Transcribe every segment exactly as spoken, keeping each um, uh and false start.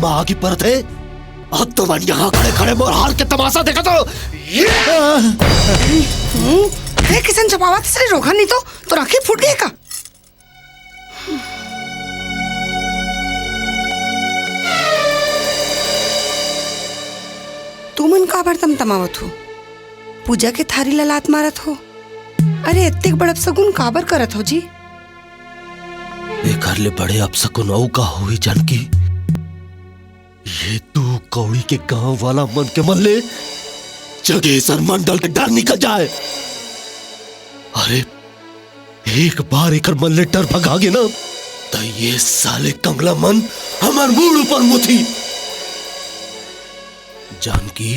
आगी परत हे। अब तो मन यहाँ खड़े खड़े मोर हाल के तमाशा देखत हो। ये हम्म, ए, किसन चपावत से रोकन नहीं तो, तो राखी फूट गए का? तुमन काबर तमतमावत हो? पूजा के थारी ला लात मारत हो? अरे, एतेक बड़ अपसगुन काबर करत हो जी? एकर ले बड़े अपसगुन अउ का होही जानकी? ये दू कौड़ी के गांव वाला मन के मन ले जगेसर मंडल के डर निकल जाए। अरे, एक बार एकर मन ले डर भगा गे ना, त ये साले कंगला मन हमर मूड़ ऊपर मुथी। जानकी,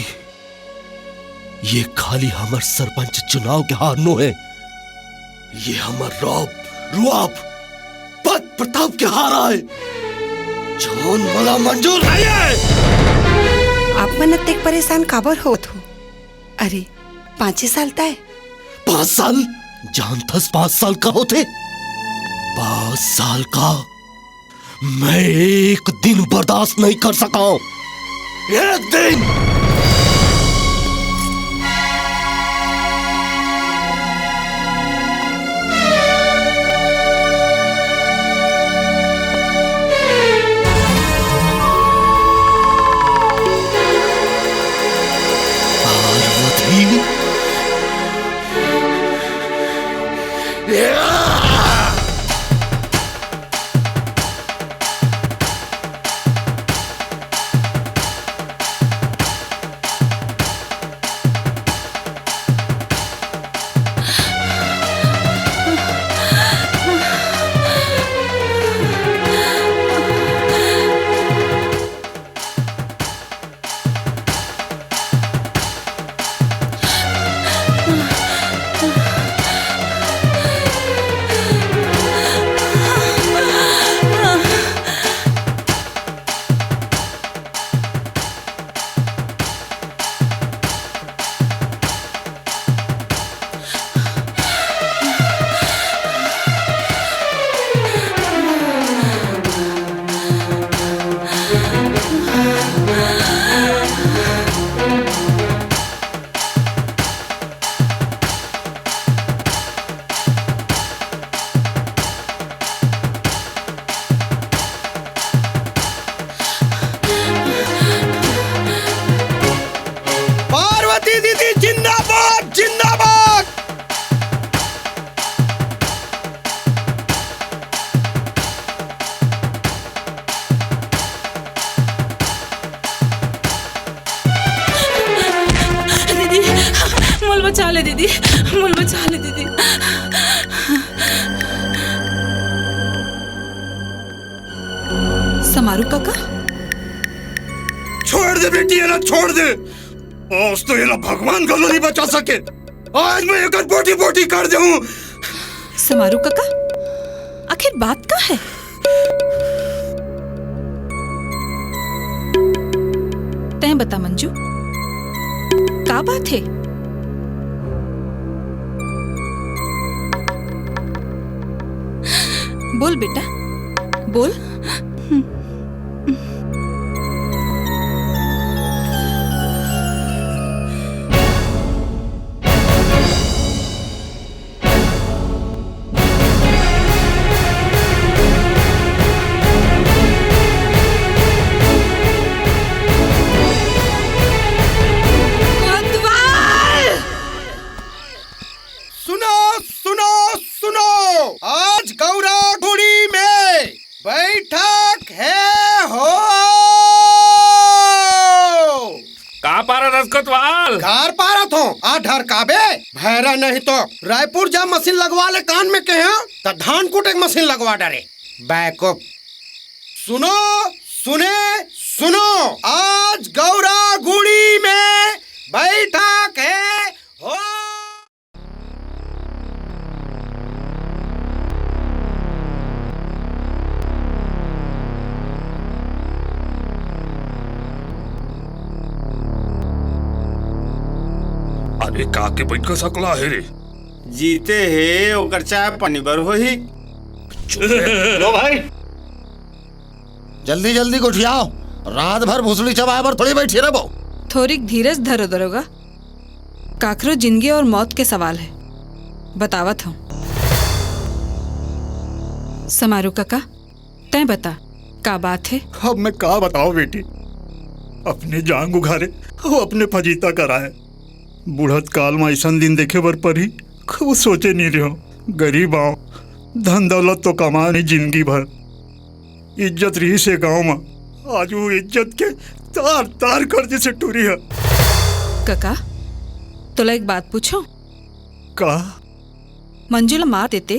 ये खाली हमर सरपंच चुनाव के हार नो हे, ये हमर रौब, रुआब, पद प्रताप के हार आय, जौन मोला मंजूर नहीं हे। आप मन अतेक परेशान काबर होत हो? अरे, पाँचे साल तय। पाँच साल? जानथस पाँच साल का होथे? पाँच साल का मैं एक दिन बर्दाश्त नहीं कर सका हूं। एक दिन। पार्वती। पार्वती दीदी जिंदाबाद, जिंदाबाद। दीदी, मोल बचा ले दीदी, मोल बचा ले दीदी। समारू काका? छोड़ दे बेटी, एला छोड़ दे। आज तो एला भगवान घलो नहीं बचा सके। आज मैं एकर बोटी बोटी कर देहूं। समारू काका, आखिर बात का है? तैं बता मंजू, का बात है? बोल बेटा, बोल। कोतवाल! सुनो, सुनो, सुनो, आज गौरा गुड़ी में बैठक हे हो। का पारत हस कोतवाल? गार पारत हों। आ ढरकाबे, भैरा नहीं तो रायपुर जा मशीन लगवा ले कान में कहे, त धान कूटे के मशीन लगवा डरे। बैकअप। सुनो, सुने, सुनो, आज गौरा गुड़ी में बैठक हे हो। अरे का के बइठ के सकला हे रे? जीते हे ओकर चाय पानी बर होही। लो भाई, जल्दी जल्दी गोठियाओ, रात भर भुसड़ी चबाए बर थोड़ी बइठे रहिबो। थोरिक धीरज धरो दरोगा, काकरो जिंदगी अउ मौत के सवाल हे, बतावत हंव। समारू कका, तैं बता, का बात हे? अब मैं का बतावंव बेटी, अपने जांग उघारे अउ अपने फजीता कराए। बुढ़त काल म अइसन दिन देखे बर परही, कभू सोचे नइ रहेंव। गरीब आंव, धन दौलत तो कमाएंव नइ जिंदगी भर। इज्जत रिहिस हे गांव म, आज वो इज्जत के तार तार कर दिस हे टूरी ह। कका, तोला एक बात पूछंव? का? मंजू ला मार देते,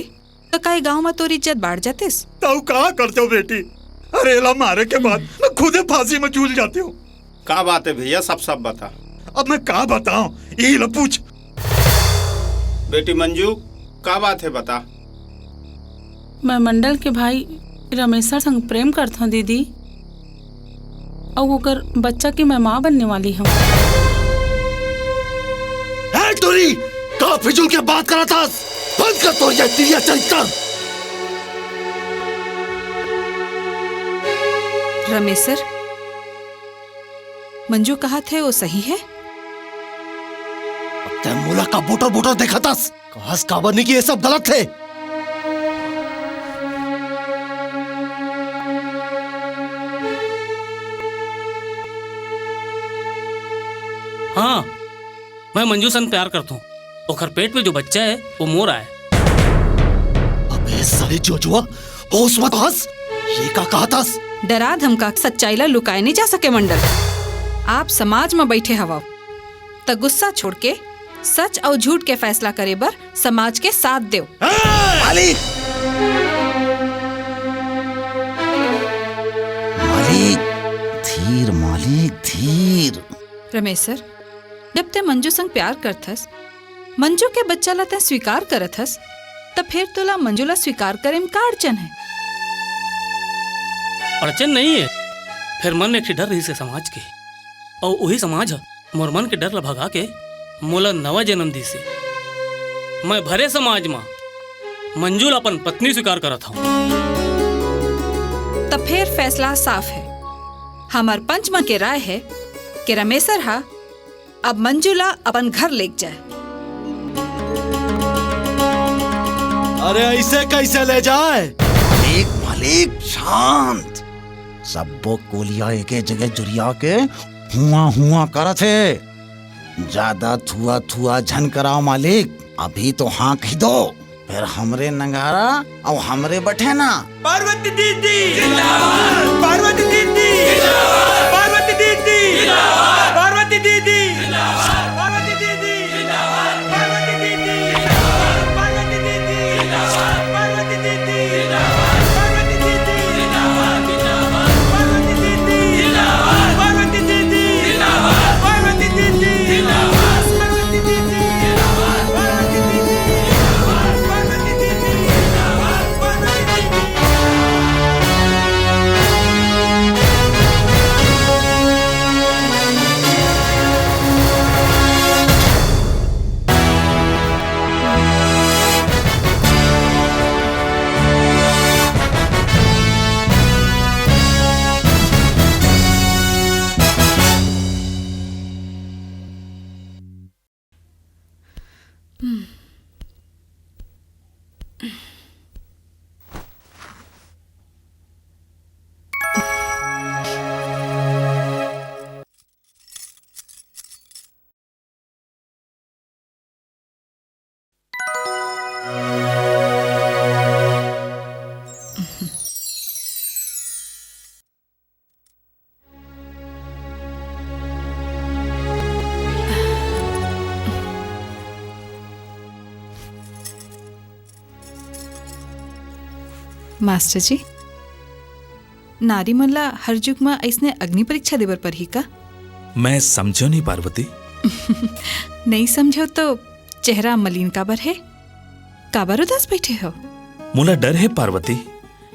त का ए गांव म तोर इज्जत बाढ़ जातिस? त अउ का करतेंव बेटी? अरे, एला मारे के बाद मैं खुदे फांसी म झूल जातेंव। का बात हे भइया, साफ साफ बता। अब मैं का बतावंव, इही ला पूछ। बेटी मंजू, का बात हे, बता। मैं मंडल के भाई रमेसर संग प्रेम करथंव दीदी, अउ ओकर बच्चा के मैं मां बनने वाली हंव। ए टूरी, का फिजूल के बात करत हस? बंद कर तोर ये तिरिया चरित्र। रमेसर, मंजू कहत हे, वो सही हे? तैं मोला का बोटर बोटर देखत हस? कहस काबर नहीं कि ये सब गलत हे? हां, मैं मंजू संग प्यार करथंव। ओकर पेट में जो बच्चा हे, वो मोर आय। अबे साले जोजुआ, होस म त हस। ये का कहत हस? डरा धमका के सच्चाई ला लुकाए नइ जा सके मंडल। आप समाज म बइठे हवव, त गुस्सा छोड़ के सच अउ झूठ के फैसला करे बर समाज के साथ देव। मालिक! मालिक! धीर मालिक, धीर। रमेसर, जब तैं मंजू संग प्यार करथस, मंजू के बच्चा ला तैं स्वीकार करत हस, त फेर तोला मंजू ला स्वीकार करे म का अड़चन हे? अड़चन नइ हे, फेर मन में एक ठे डर रहिस हे समाज के, अउ उही समाज ह मोर मन के डर ला भगा के मोला नवा जनम दिस हे। मैं भरे समाज म मंजू ला अपन पत्नी स्वीकार करत हंव। त फेर फैसला साफ हे। हमर पंच मन के राय हे कि रमेसर ह अब मंजू ला अपन घर लेग जाय। अरे, अइसे कइसे ले जाय? मालिक, मालिक, शांत। सब्बो कोलिया एके जगह जुरिया के हुआ हुआ करत हे। जादा थुआ थुआ झन कराव मालिक, अभी तो हां कहि दो, फेर हमरे नगारा अउ हमरे बठेना। पार्वती दीदी जिंदाबाद। पार्वती दीदी जिंदाबाद। पार्वती दीदी जिंदाबाद। पार्वती दीदी जिंदाबाद। पार्वती दीदी जिंदाबाद। पार्वती दीदी जिंदाबाद। पार्वती दीदी जिंदाबाद। पार्वती दीदी जिंदाबाद। पार्वती दीदी जिंदाबाद। पार्वती दीदी जिंदाबाद। पार्वती दीदी जिंदाबाद। पार्वती दीदी जिंदाबाद। पार्वती दीदी जिंदाबाद। पार्वती दीदी जिंदाबाद। मास्टर जी, नारी मन ला हर जुग म अइसने अग्नि परीक्षा देबर परही का? मैं समझो नहीं, पार्वती। नहीं समझो तो चेहरा मलिन काबर हे? काबर उदास बैठे हो? मोला डर हे, पार्वती,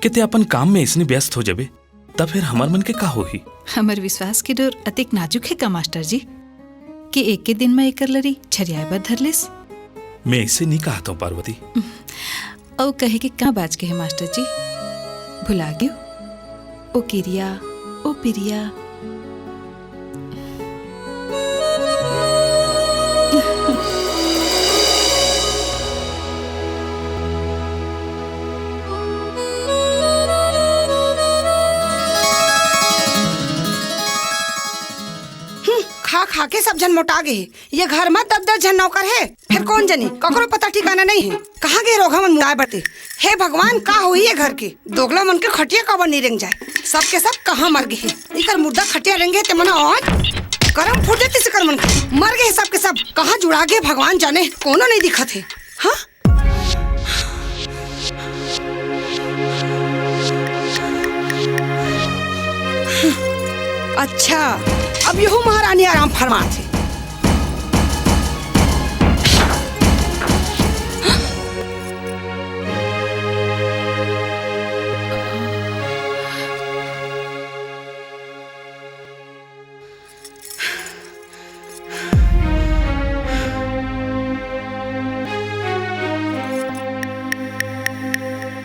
कि ते अपन काम में अइसने व्यस्त हो जाबे, त फेर हमर मन के का होही? हमर विश्वास के डोर अतेक नाजुक हे का, मास्टर जी, कि एके दिन म एकर लरी छरियाए बर धर लेस? मैं अइसे नहीं कहत हूँ, पार्वती। अउ कहे के का बाच के हे, मास्टर जी? भुला गेव? ओ किरिया, ओ पिरिया, के सब झन मोटा गे हे। ये घर म दस दस झन नौकर हे, फेर कोन जनी, ककरो पता ठिकाना नइ हे। कहाँ गे रोगहा मन मुड़ाए बरते? हे भगवान, का होही ये घर के? दोगला मन के खटिया काबर नइ रेंग जाए? सब के सब कहाँ मर गे हे? इकर मुर्दा खटिया रेंगे ते मना आज करम फूट जाते से कर मन के। मर गे हे सब के सब। कहाँ जुड़ा गे भगवान जाने, कोनो नइ दिखत हे। हाँ? अच्छा, अब यहू महारानी आराम फरमाथे।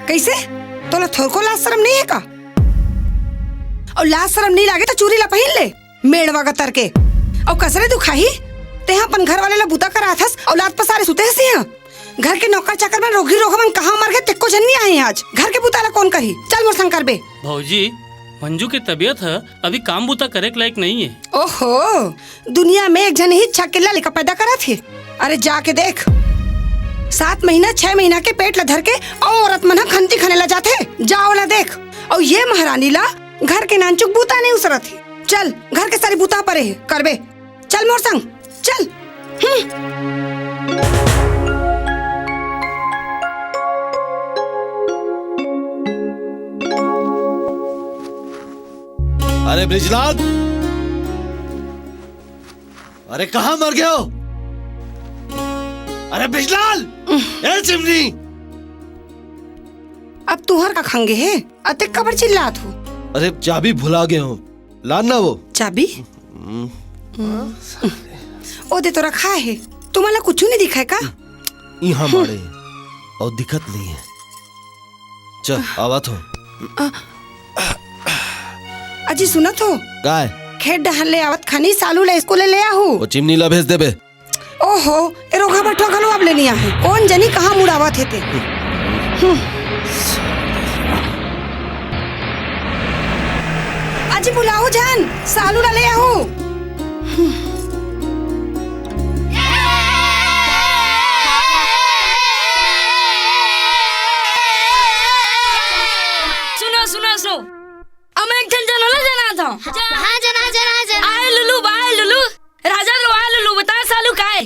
कइसे? तोला थोरको लाज शरम नइ हे का? अउ लाज शरम नइ लागे त चूरी ला पहिन ले, मेड़वा गतर के। अउ कसरे दुखाही, तेहा अपन घर वाले ला बुता कराथस अउ लात पसारे सुते हस इहाँ। घर के नौकर चाकर मन, रोगी रोगहा मन कहाँ मर गे, तेको झन नइ आहे आज। घर के बुता ला कोन करही? चल मोर संग करबे। भौजी, मंजू के तबीयत ह अभी काम बुता करे के लायक नइ हे। ओहो, दुनिया में एक झन ही छकेला लइका पैदा करत हे। अरे जाके देख, सात महीना छह महीना के पेट ला धर के अउ औरत मन ह खंती खने ला जाथे। जा ओला देख। अउ ये महारानी ला घर के नानचुक बुता नइ उसरत हे। चल, घर के सारी बुता परे हे, करबे। चल मोर संग, चल। हम्म। अरे ब्रिजलाल, अरे कहाँ मर गयो? अरे ब्रिजलाल, ए चिमनी। अब तुहर का खंगे हे, अतेक काबर चिल्लात हो? अरे चाबी भुला गए हो, लान ना वो। चाबी? हम्म। हम्म। ओ दे तो रखा हे, तुम्हारा कुछ नहीं दिखाए का? इहाँ माड़े, अउ दिखत नइ हे। चल, आवत हो। अजी सुनत हो? काय? खेत डहर ले आवत खानी सालू ला स्कूल ले आहू। ओ चिमनी ला भेज देबे। ओहो, ए रोगहा बठवा घलो अब ले नइ आहे। कोन जनी कहाँ मुड़ावत हे ते। हम्म। अजी बुलाहू झन, सालू ला ले आहू। सुनो, सुनो, सुनो। अब मैं एक ठन जनला जना था। हाँ, जना, जना, जना। आए लुलू, बाए लुलू। राजा लो, आए लुलू, बता सालू काय?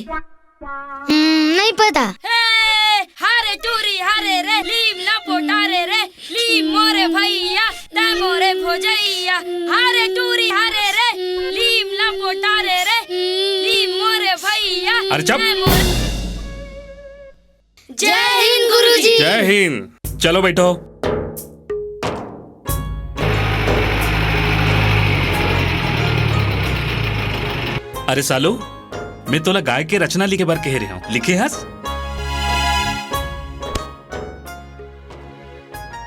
हम्म, नहीं पता। हे, हारे टूरी, हारे रे, लीम ना पोटारे रे, लीम मोरे भैया, तै मोरे भोजैया। हारे टूरी, हारे रे, लीम ना पोटारे रे, लीम मोरे भैया, अरे चुप। तै मोरे जय हिंद गुरुजी। जय हिंद। चलो बैठो। अरे सालू, मैं तोला गाय के रचना लिखे बर कहे रहे हूँ, लिखे हस?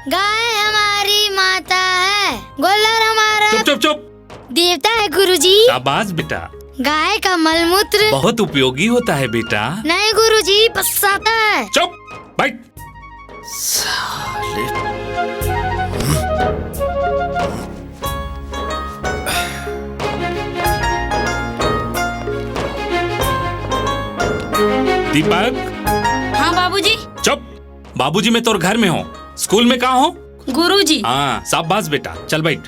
गाय हमारी माता है, गोल्लर हमारा चुप, चुप, चुप। देवता है गुरुजी। शाबाश बेटा। गाय का मलमूत्र बहुत उपयोगी होता है बेटा। नहीं गुरुजी, पछताता है। चुप, बैठ। साले। दीपक। हाँ बाबूजी। चुप। बाबूजी, मैं तोर घर में हूँ। स्कूल में कहाँ हो? गुरुजी। हाँ, शाबाश बेटा, चल बैठ।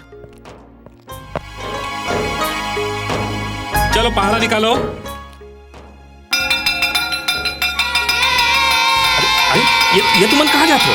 चलो, पहाड़ा निकालो। अरे, अरे, ये, ये तुमन कहाँ जात हो?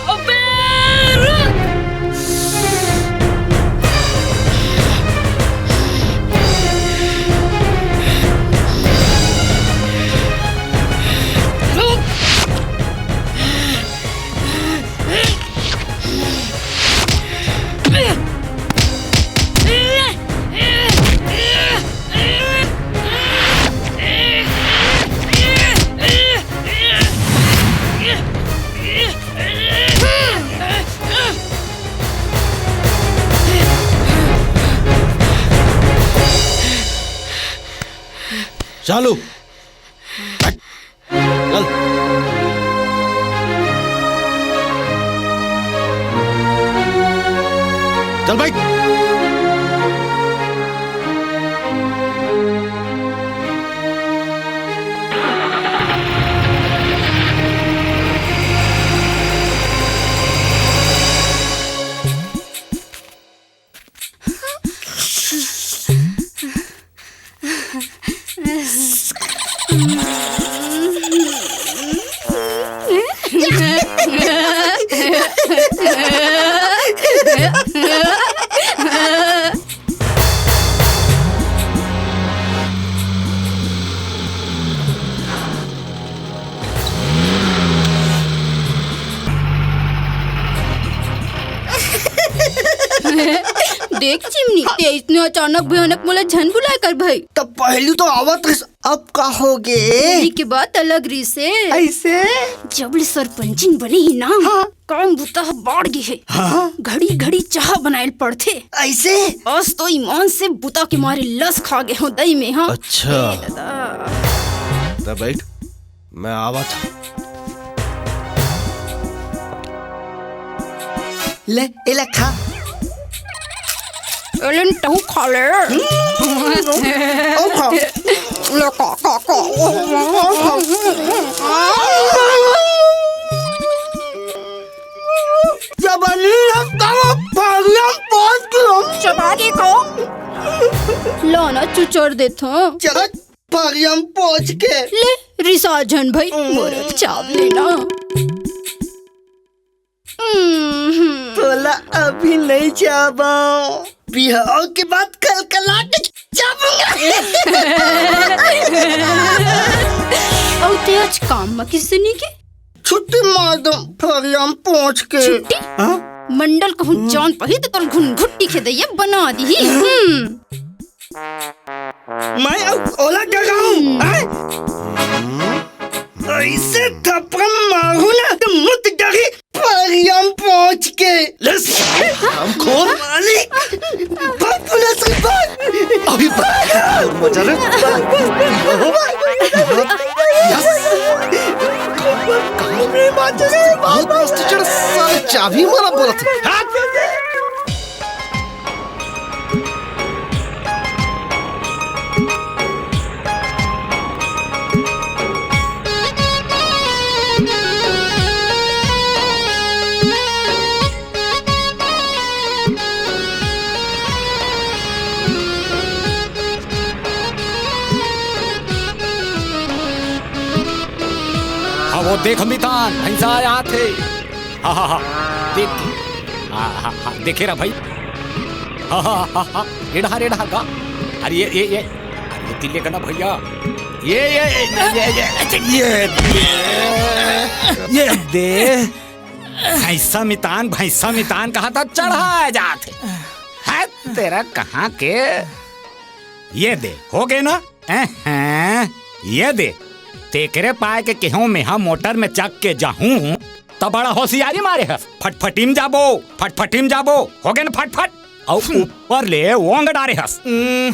अबे रुक! चालू। चल। चल भाई। देख चिमनी, ते इसने अचानक भयानक मोला झन बुलाय कर भाई। तब पहली तो आवत रहिस, अब का होगे? होली के बात अलग रहिसे। ऐसे? जब ले सरपंचिन बने ही ना, हाँ। काम बुता ह बाढ़ गे हे। हाँ। घड़ी घड़ी चाह बनायल पड़थे। ऐसे? आज तो ईमान से बुता के मारे लस खा गे हो दई में, हाँ। अच्छा। ए दादा। त बैठ, मैं आवत हूँ। ले, एला खा। एलन तहू खा ले। ओ खा। ले, खा, खा, खा। जबरनी है, तब फरिया पहुंच गया। चबा के खाओ। लो ना, चुचर देथो। चल, फरिया पहुंच के। ले, रिसा झन भाई, मोर चाब लेना। हम्म। तोला अभी नहीं चाबा, बिहाव के बाद कलकला के चाबूंगा। अउ ते आज काम म किसे नहीं के? छुट्टी मार दो, फरिया पहुंच के। छुट्टी? हाँ? मंडल कहूँ जान पही तो तोर घुनघुट्टी के दैया बना दी। हम्म। मैं अब ओला डराऊं, हैं? ऐसे थप्पड़ मारूं ना, तो मत डरी, फरिया पहुंच के। ले, हमखोर। मालिक, भाग पुलिस के पास। अभी भाग। मजा ले। यस। बहुत मस्त चढ़, साले चाबी मारा बोलत हे। हाँ, वो देख मितान, भैंसा आथे। हाँ, हाँ, हाँ, देख। हाँ, हाँ, हाँ, देखे रहा भाई। हाँ, हाँ, हाँ, हाँ, एड़ा, एड़ा का। अरे ये, ये, ये, अरे ये तिल्ले का ना भैया। ये, ये, ये, ये, ये, ये, ये, ये दे। भैंसा मितान, भैंसा मितान कहा था, चढ़ा जात हे। है तेरा कहाँ के? ये दे, हो गए ना? अहं, ये दे, तेकरे पाए के केहू मेहा मोटर में चक के जाहूं, त बड़ा होशियारी मारे हस। फटफटी म जाबो, फटफटी म जाबो, हो गे न फटफट। अउ ऊपर ले ओंग डारे हस। हम्म,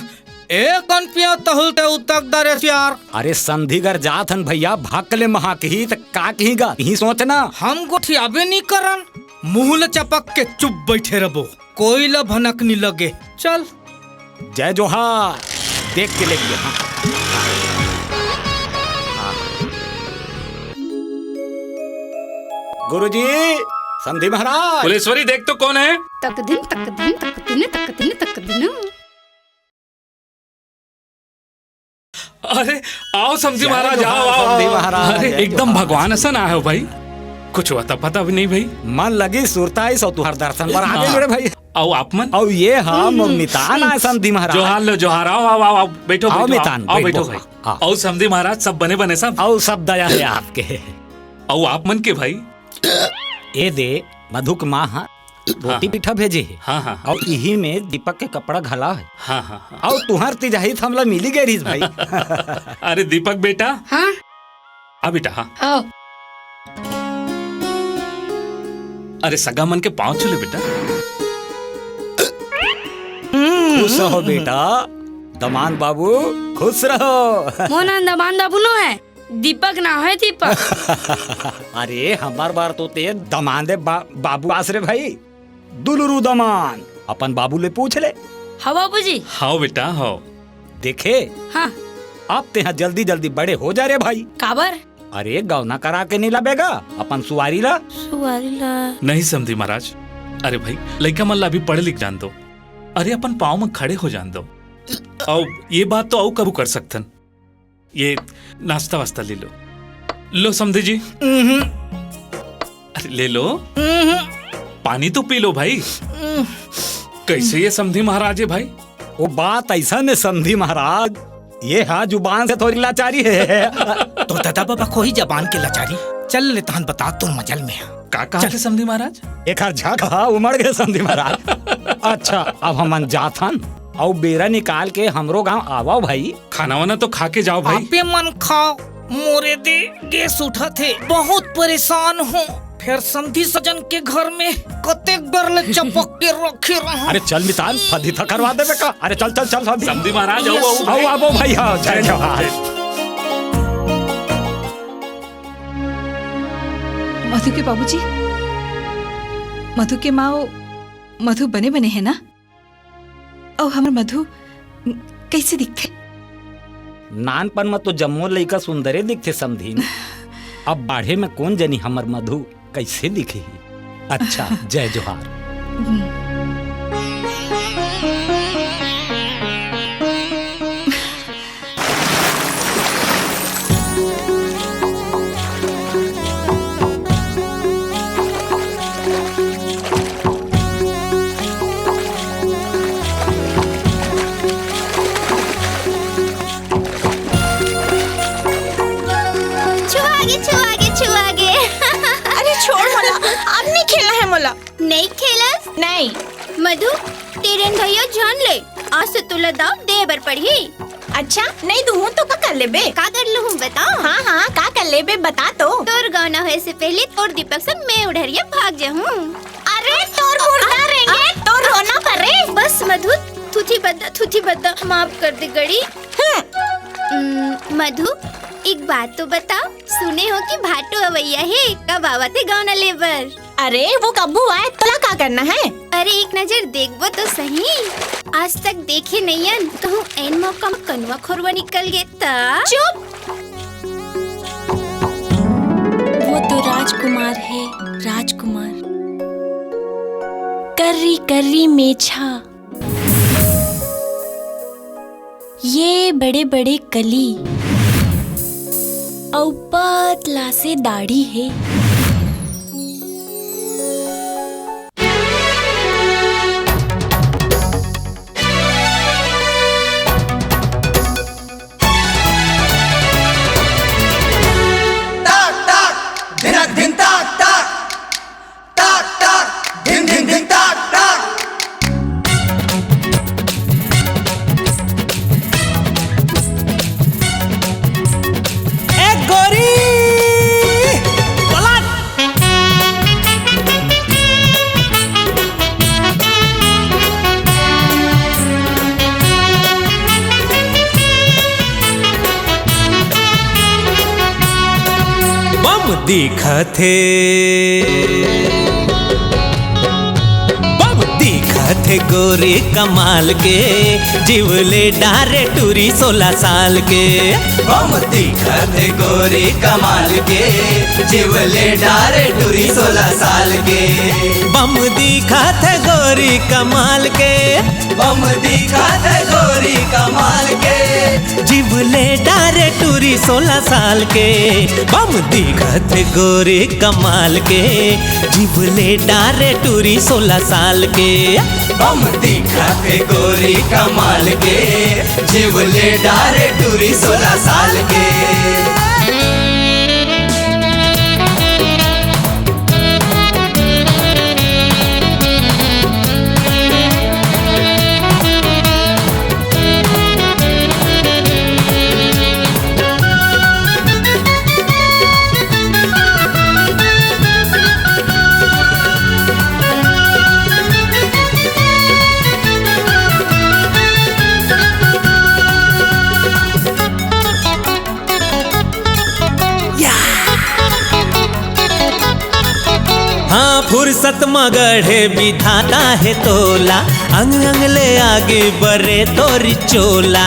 ए कन पिया तहुल ते उतक डारे यार। अरे संधिगर जात हन भैया, भक ले महा कही त का कही गा, यही सोच ना। हम गोठियाबे नी करन, मुंह ल चपक के चुप बैठे रबो। कोई ला भनक नी लगे। चल। जय जोहार। देख के लेके, हाँ। हाँ। गुरुजी, समधी महाराज। फुलेश्वरी, देख तो कौन है? तकदिन, तकदिन, तकदिन, तकदिन, तकदिन। अरे, आओ समधी महाराज, आओ, आओ, समधी महाराज। अरे, एकदम भगवान असन आए हो भाई। कुछ अता पता भी नहीं भाई। मन लगी सुरता आई सो तुहार दर्शन बर आ गए हाँ। मेरे भाई। आओ आप मन। आओ ये हाँ, हम्म, हम्म। मितान आए समधी महाराज। जोहार लो, जोहार। आओ, आओ, आओ, आओ। बैठो, आओ बैठो, मितान, आओ, बैठो बैठो, भाई। आओ। आओ समधी महाराज, सब बने बने सब। आओ, सब दया है आपके। आओ आप मन के भाई। ए दे, मधु के माँ हा, धोती हाँ। पीठा भेजे हे। हाँ, हाँ, हाँ। अउ इही में दीपक के कपड़ा घला हे। हाँ, हाँ, हाँ। अउ तुहर तीज आही त हमला मिली गए रहीस भाई। अरे दीपक बेटा। हाँ? आ बेटा, हाँ। आओ। अरे सगा मन के पाँव छू ले बेटा। खुश हो बेटा। दमांद बाबू, खुश रहो। मोर नाम दमांद बाबू नो हे, दीपक ना हे, दीपक। अरे, हमर बर तो तें दमांदे बा-, बाबू आस रे भाई। दुलुरु दमांद, अपन बाबू ले पूछ ले। हाँ बाबूजी। हव बेटा, हव। देखे? हाँ। अब तेंहा जल्दी जल्दी बड़े हो जा रे भाई। काबर? अरे, गौना करा के नइ लाबे गा अपन सुवारी ला। सुवारी ला। नहीं समधी महाराज, अरे भाई, लइका मन ला अभी पढ़ लिख जान दो। अरे, अपन पाँव म खड़े हो जान दो। अउ ये बात तो अउ कभू कर सकथन। ये नाश्ता वास्ता ले लो। लो समधी जी। अरे ले लो। पानी तो पी लो भाई। कैसे ये समधी महाराज हे भाई? वो बात अइसन हे समधी महाराज, ये हा जुबान से थोड़ी लाचारी हे। तोर ददा बबा कोही जबान के लाचारी। चल ले तहन बता तोर मजल में हा। का कहा चल। थे समधी महाराज? एकर झक हा उमड़ गे समधी महाराज। अच्छा, अब हमन जाथन। अउ बेरा निकाल के हमरो गांव आवव भाई। खाना वाना तो खा के जाओ भाई। आपे मन खाओ, मोरे दे गैस उठत हे, बहुत परेशान हूँ। फेर समधी सजन के घर में कतेक बेर ले चपक के रखे रहूं। अरे चल मितान, फदी था करवा देबे का। अरे चल, चल, चल, फदी। समधी महाराज, आओ, आओ, आओ, आओ। आबो भाई, हाँ, जय जवान। मधु के बाबूजी, मधु के माँ, मधु बने बने हे ना? अउ हमर मधु कइसे दिखथे? नानपन म तो जम्मो लइका सुंदरे दिखथे समधिन। अब बाढ़े म कोन जनी हमर मधु कइसे दिखही। अच्छा, जय जोहार। छुआ गे, छुआ गे, छुआ गे। अरे छोड़ मोला, अब नहीं खेलना है मोला। नहीं खेलस? नहीं। मधु, तेरेन भैया जान ले, आज से तोला दाव दे बर पड़ही। अच्छा, नहीं दूहूं तो का कर लेबे? का कर लूहूं बताओ? हाँ, हाँ, का कर लेबे बता तो। तोर गौना होए से पहले तोर दीपक से मैं उढ़रिया भाग जाहूं। अरे, तोर मुर्दा रेंगे, तोर रोना परे। बस मधु, थुथी बद्दा, थुथी बद्दा, माफ कर दे गड़ी। हम्म। उम, मधु, एक बात तो बताओ, सुने हो कि भाटो अवैया हे, कब आवत हे गौना ले बर? अरे, वो कब्बू आए, तोला का करना है? अरे, एक नजर देखबो तो सही, आज तक देखे नइयन, कहूँ ऐन मौका म कनुआ खोरवा निकल गे त? चुप! वो तो राजकुमार हे, राजकुमार। कर्री कर्री मेछा, ये बड़े बड़े कली, अउ पतला से दाढ़ी हे। ताक, ताक, धिनक धिन, ताक, ताक। ताक, ताक, धिन, धिन, धिन, ताक, ताक। ए गोरी, पलट। बम दिखत हे, बम दिखत हे गोरी कमाल के, जीव ले डारे टूरी सोलह साल के। बम दिखत हे गोरी कमाल के, जीव ले डारे टूरी सोलह साल के। बम दिखत हे गोरी कमाल के, बम दिखत हे गोरी कमाल के। जीव ले डारे टूरी सोलह साल के, बम दिखत हे गोरी कमाल के। जीव ले डारे टूरी सोलह साल के, बम दिखत हे गोरी कमाल के। जीव ले डारे टूरी सोलह साल के। फुरसत म गढ़े विधाता हे तोला, अंग अंग ले आगे बरे तोर चोला।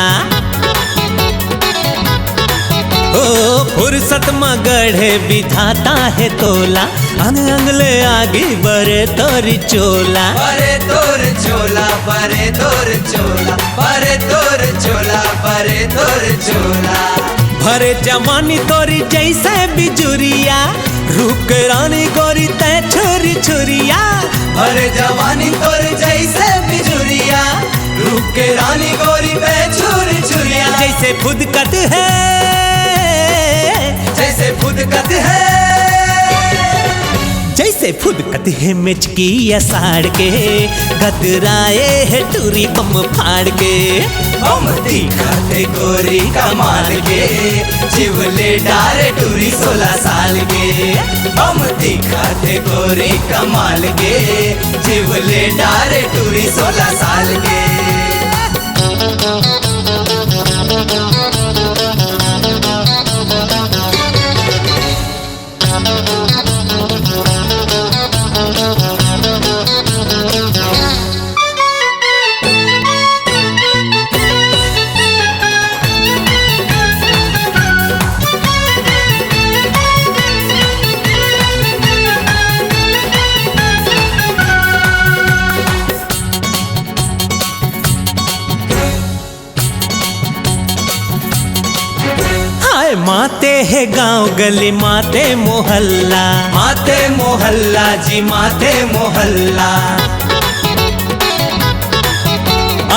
ओ फुरसत म गढ़े विधाता हे तोला, अंग अंग ले आगे बरे तोर चोला। बरे तोर चोला, बरे तोर चोला, बरे तोर चोला, बरे तोर चोला। भरे जवानी तोरी जैसे बिजुरिया, रूप के रानी गोरी तै छुरी छुरिया। भरे जवानी तोरी जैसे बिजुरिया, रूप के रानी गोरी तै छुरी छुरिया। जैसे फुदकत है, जैसे फुदकत है, जैसे फुदकत हे मेचकी असाड़ के, गदराए हे टूरी बम फाड़ के। बम दिखत हे गोरी कमाल के, जीव ले डारे टूरी सोलह साल के। बम दिखत हे गोरी कमाल के, जीव ले डारे टूरी सोलह साल के। हाय माते हे गांव गली, माते मोहल्ला, माते मोहल्ला जी, माते मोहल्ला।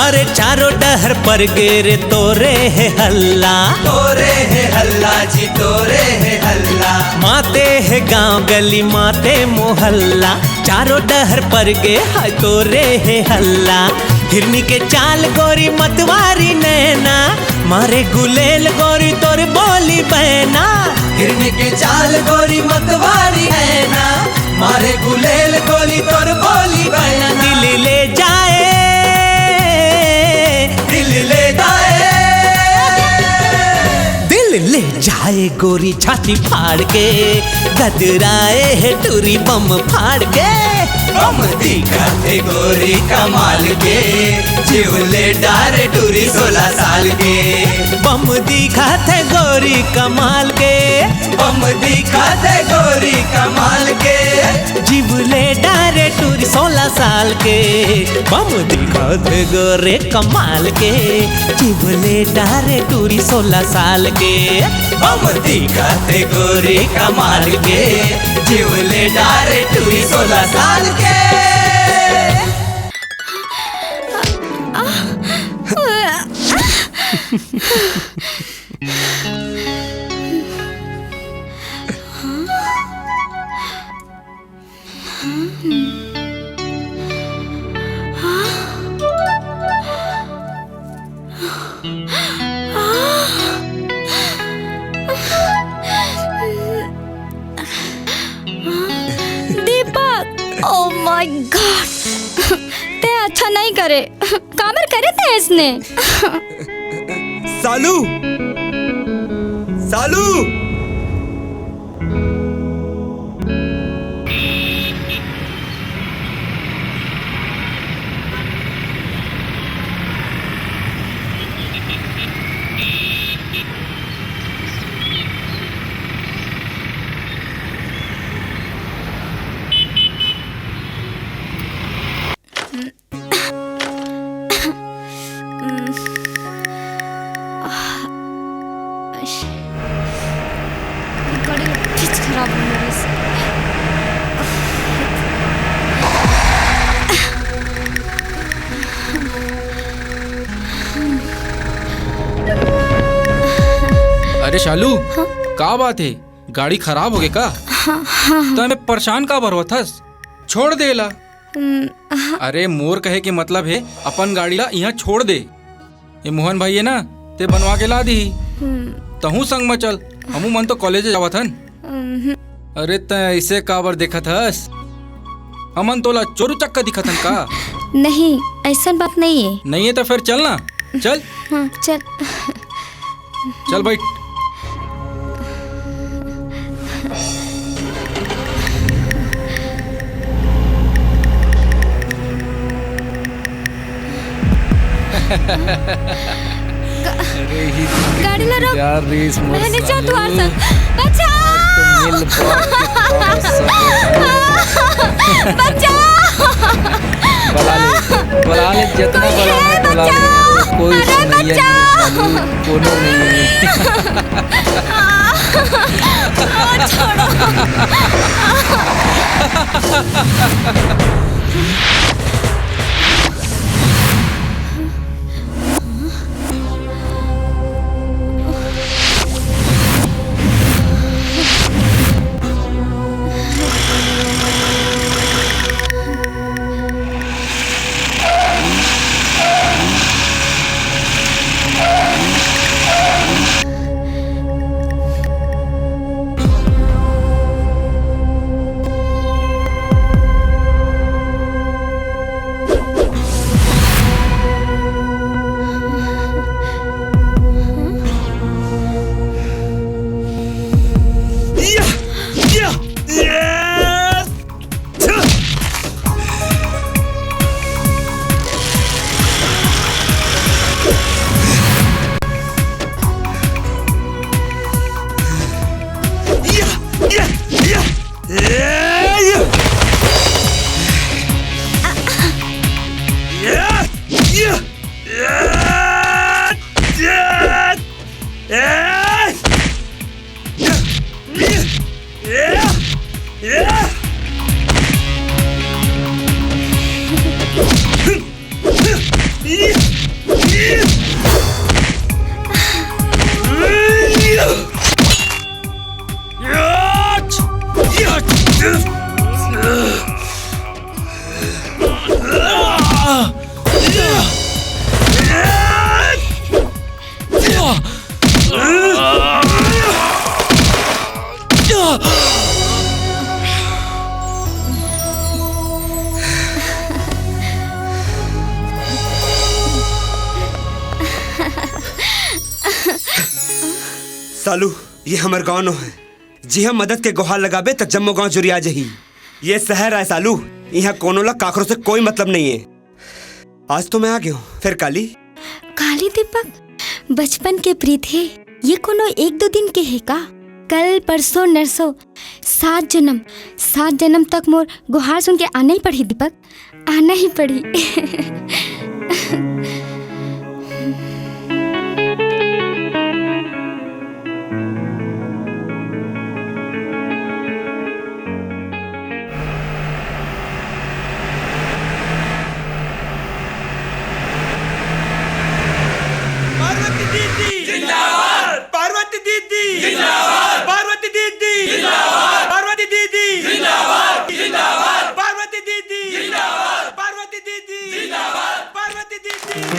अरे चारों डहर पर गे रे तोरे हे हल्ला, तोरे हे हल्ला जी, तोरे हे हल्ला। माते हे गांव गली, माते मोहल्ला, चारों डहर पर गे हाय तोरे हे हल्ला। हिरनी के चाल गोरी मतवारी नैना, मारे गुलेल गोरी तोर बोली बहना। हिरनी के चाल गोरी मतवारी नैना, मारे गुलेल गोरी तोर बोली बहना। दिल ले जाए, दिल ले जाए, दिल ले जाए गोरी छाती फाड़ के, गदराए हे टूरी बम फाड़ के। बम दिखत हे गोरी कमाल के, जीव ले डारे टूरी सोलह साल के। बम दिखत हे गोरी कमाल के, बम दिखत हे गोरी कमाल के। जीव ले डारे टूरी सोलह साल के। बम दिखत हे गोरी कमाल के, जीव ले डारे टूरी सोलह साल के। बम दिखत हे गोरी कमाल के, जीव ले डारे टूरी सोलह साल के। दीपक, oh my God, ते अच्छा नहीं करे। काबर करे ते इसने? सालू, सालू। गाड़ी का फ्रिज खराब हो गया वैसे। अरे शालू, हाँ? का बात है? गाड़ी खराब हो गई का? हाँ, हाँ, हाँ। तो हमें परेशान का बर होथस? छोड़ दे ला। हम्म, हाँ। अरे मोर कहे के मतलब है अपन गाड़ी ला यहाँ छोड़ दे। ये मोहन भाई है ना, ते बनवा के ला दी। हम्म। तहूँ संग में चल, हमू मन तो कॉलेज जावत हन। हम्म। अरे तै ऐसे काबर देखत हस? हमन तोला चोर उचक्का दिखत हन का? नहीं, ऐसन बात नहीं है। नहीं है तो फिर चल ना, चल। हाँ, चल। चल बैठ। अरे ही जिंदगी गाड़ी ला रोक। यार, रेस मोर मैं नहीं जाऊँ साले। तुम्हारे संग। बचाओ! आज तो मिल बांट के खावा सब। बचाओ! बुला ले, बुला ले, जितना कोई बुला ले, है, बुला ले। बचाओ! कोई अरे, सुनैया नहीं है बचाओ! साले, कोनो नहीं है। छोड़ो। सालू, ये हमर गांव नो है। जिहां मदद के गुहार लगाबे, त जम्मो गांव जुरिया जही। ये शहर आय सालू, इहां कोनो ला काकरो से कोई मतलब नहीं है। आज तो मैं आ गया हूँ, फिर काली? काली दीपक, बचपन के प्रीत हे, ये कोनो एक दो दिन के हे का? कल, परसों, नरसों, सात जन्म, सात जन्म तक मोर गुहार सुन के आना ही पड़ही दीपक, आना ही पड़ही। पार्वती दीदी जिंदाबाद। पार्वती दीदी जिंदाबाद। पार्वती दीदी जिंदाबाद। पार्वती दीदी जिंदाबाद। जिंदाबाद। पार्वती दीदी जिंदाबाद। पार्वती दीदी जिंदाबाद। पार्वती दीदी जिंदाबाद।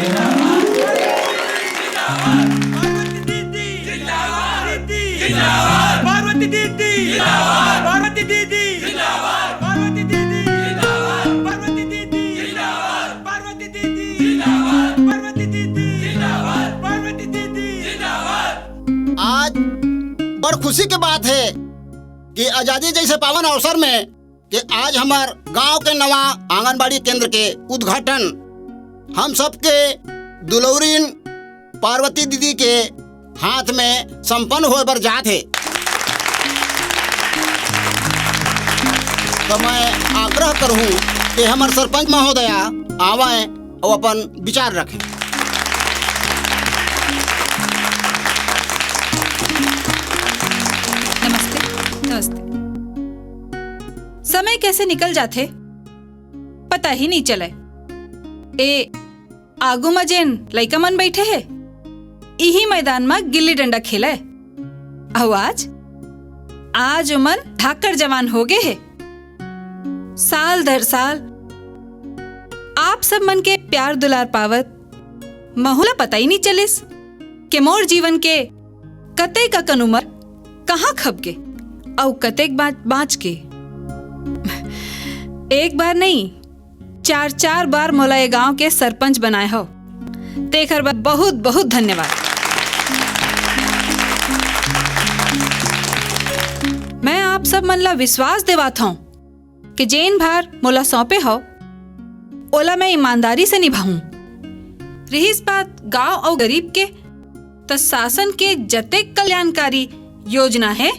पार्वती दीदी जिंदाबाद। दीदी जिंदाबाद। पार्वती दीदी जिंदाबाद। पार्वती दीदी जिंदाबाद। पार्वती दीदी जिंदाबाद। पार्वती दीदी जिंदाबाद। पार्वती दीदी जिंदाबाद। पार्वती दीदी जिंदाबाद। पार्वती दीदी जिंदाबाद। आज बड़ खुशी के बात है कि आजादी जैसे पावन अवसर में कि आज हमर गांव के नवा आंगनबाड़ी केंद्र के उद्घाटन हम सबके दुलौरिन पार्वती दीदी के हाथ में संपन्न होए बर जात हे। तो मैं आग्रह करहूं कि हमर सरपंच महोदया आवय अउ अपन विचार रखें। नमस्ते। नमस्ते। समय कैसे निकल जाथे, पता ही नहीं चले। ए आगू म जेन लइका मन बइठे हे, इही मैदान म गिल्ली डंडा खेलय। अउ आज, आज ओमन धाकड़ जवान हो गे हे। साल दर साल आप सब मन के प्यार दुलार पावत महू ला पता ही नइ चलिस के मोर जीवन के कतेक अकन उमर कहाँ खप गे अउ कतेक बा-, बाँच गे। एक बार नहीं, चार चार बार मोला ये गांव के सरपंच बनाए हव, तेखर बर बहुत बहुत धन्यवाद। मैं आप सब मन ला विश्वास देवात हौं कि जेन भार मोला सौंपे हव, ओला मैं ईमानदारी से निभाहूं। रिहिस बात गांव अउ गरीब के, त शासन के जतेक कल्याणकारी योजना हे,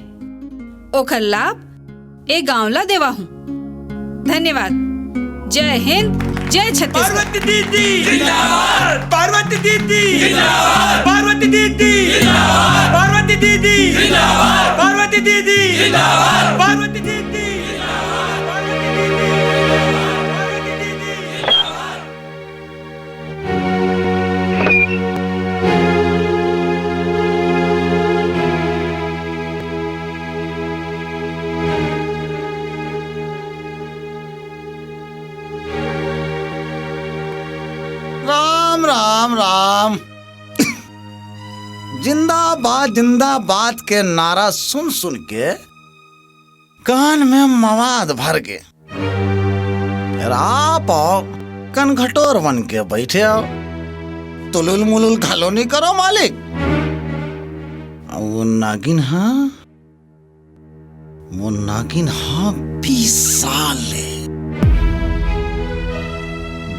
ओखर लाभ ए गांव ला देवाहूं। धन्यवाद। जय हिंद, जय छत्तीसगढ़। पार्वती दीदी जिंदाबाद। पार्वती दीदी जिंदाबाद। पार्वती दीदी जिंदाबाद। पार्वती दीदी जिंदाबाद। पार्वती दीदी जिंदाबाद। पार्वती दीदी जिंदाबाद। पार्वती दीदी जिंदाबाद। राम, राम, राम। जिंदाबाद, जिंदाबाद के नारा सुन सुन के कान में मवाद भर गे। फेर आप अउ कनघटोर बन के बइठे हव, तुलुल मुलुल घलो नइ करो मालिक। अउ वो नागिन ह, वो नागिन ह बीस साल ले,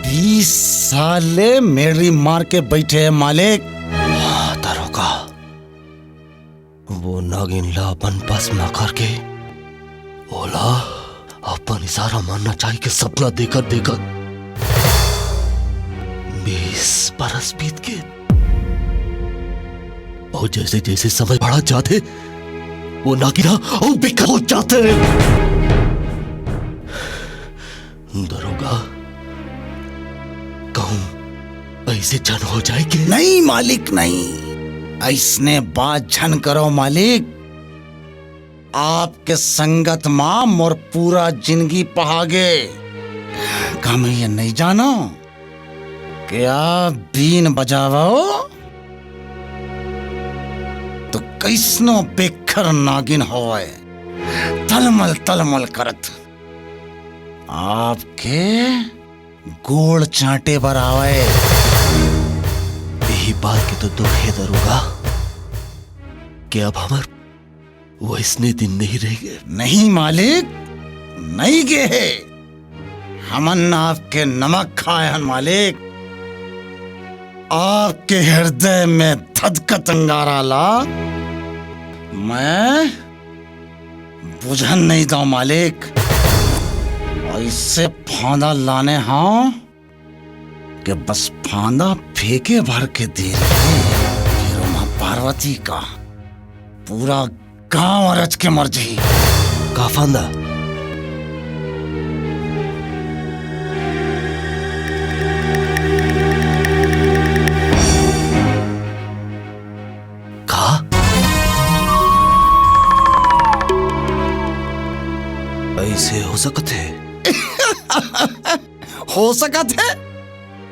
बीस साल ले मेरी मार के बइठे हे मालिक। हाँ दरोगा, वो नागिन ला अपन बस म करके ओला अपन इशारा म नचाई के सपना देखत देखत बीस बरस बीत गे। अउ जइसे जइसे समय बढ़त जाथे, वो नागिन ह अउ बिकट हो जाथे। दरोगा, कहूं अइसे झन हो जाय के? नहीं मालिक, नहीं, अइसने बात झन करो मालिक। आपके संगत मा मोर पूरा जिनगी पहागे। का मैं ये नइ जानव कि आप बीन बजावव त कइसनो बेक्खर नागिन होवय, तलमल तलमल करत आपके गोड़ चांटे बर आवय। यही बात के तो दुख हे दरोगा, कि अब हमर वइसने दिन नइ रह गे। नहीं मालिक, नइ गे हे। हमन आपके नमक खाय हन मालिक। आपके हृदय में धधकत अंगारा ला मैं बुझन नइ दंव मालिक। अइसे फांदा लाने हंव कि बस फांदा फेंके भर के देरी हे। फेर ओमा पार्वती का पूरा गांव अरच के मर जाही। का फांदा? का? अइसे हो सकत हे? हो सकत हे?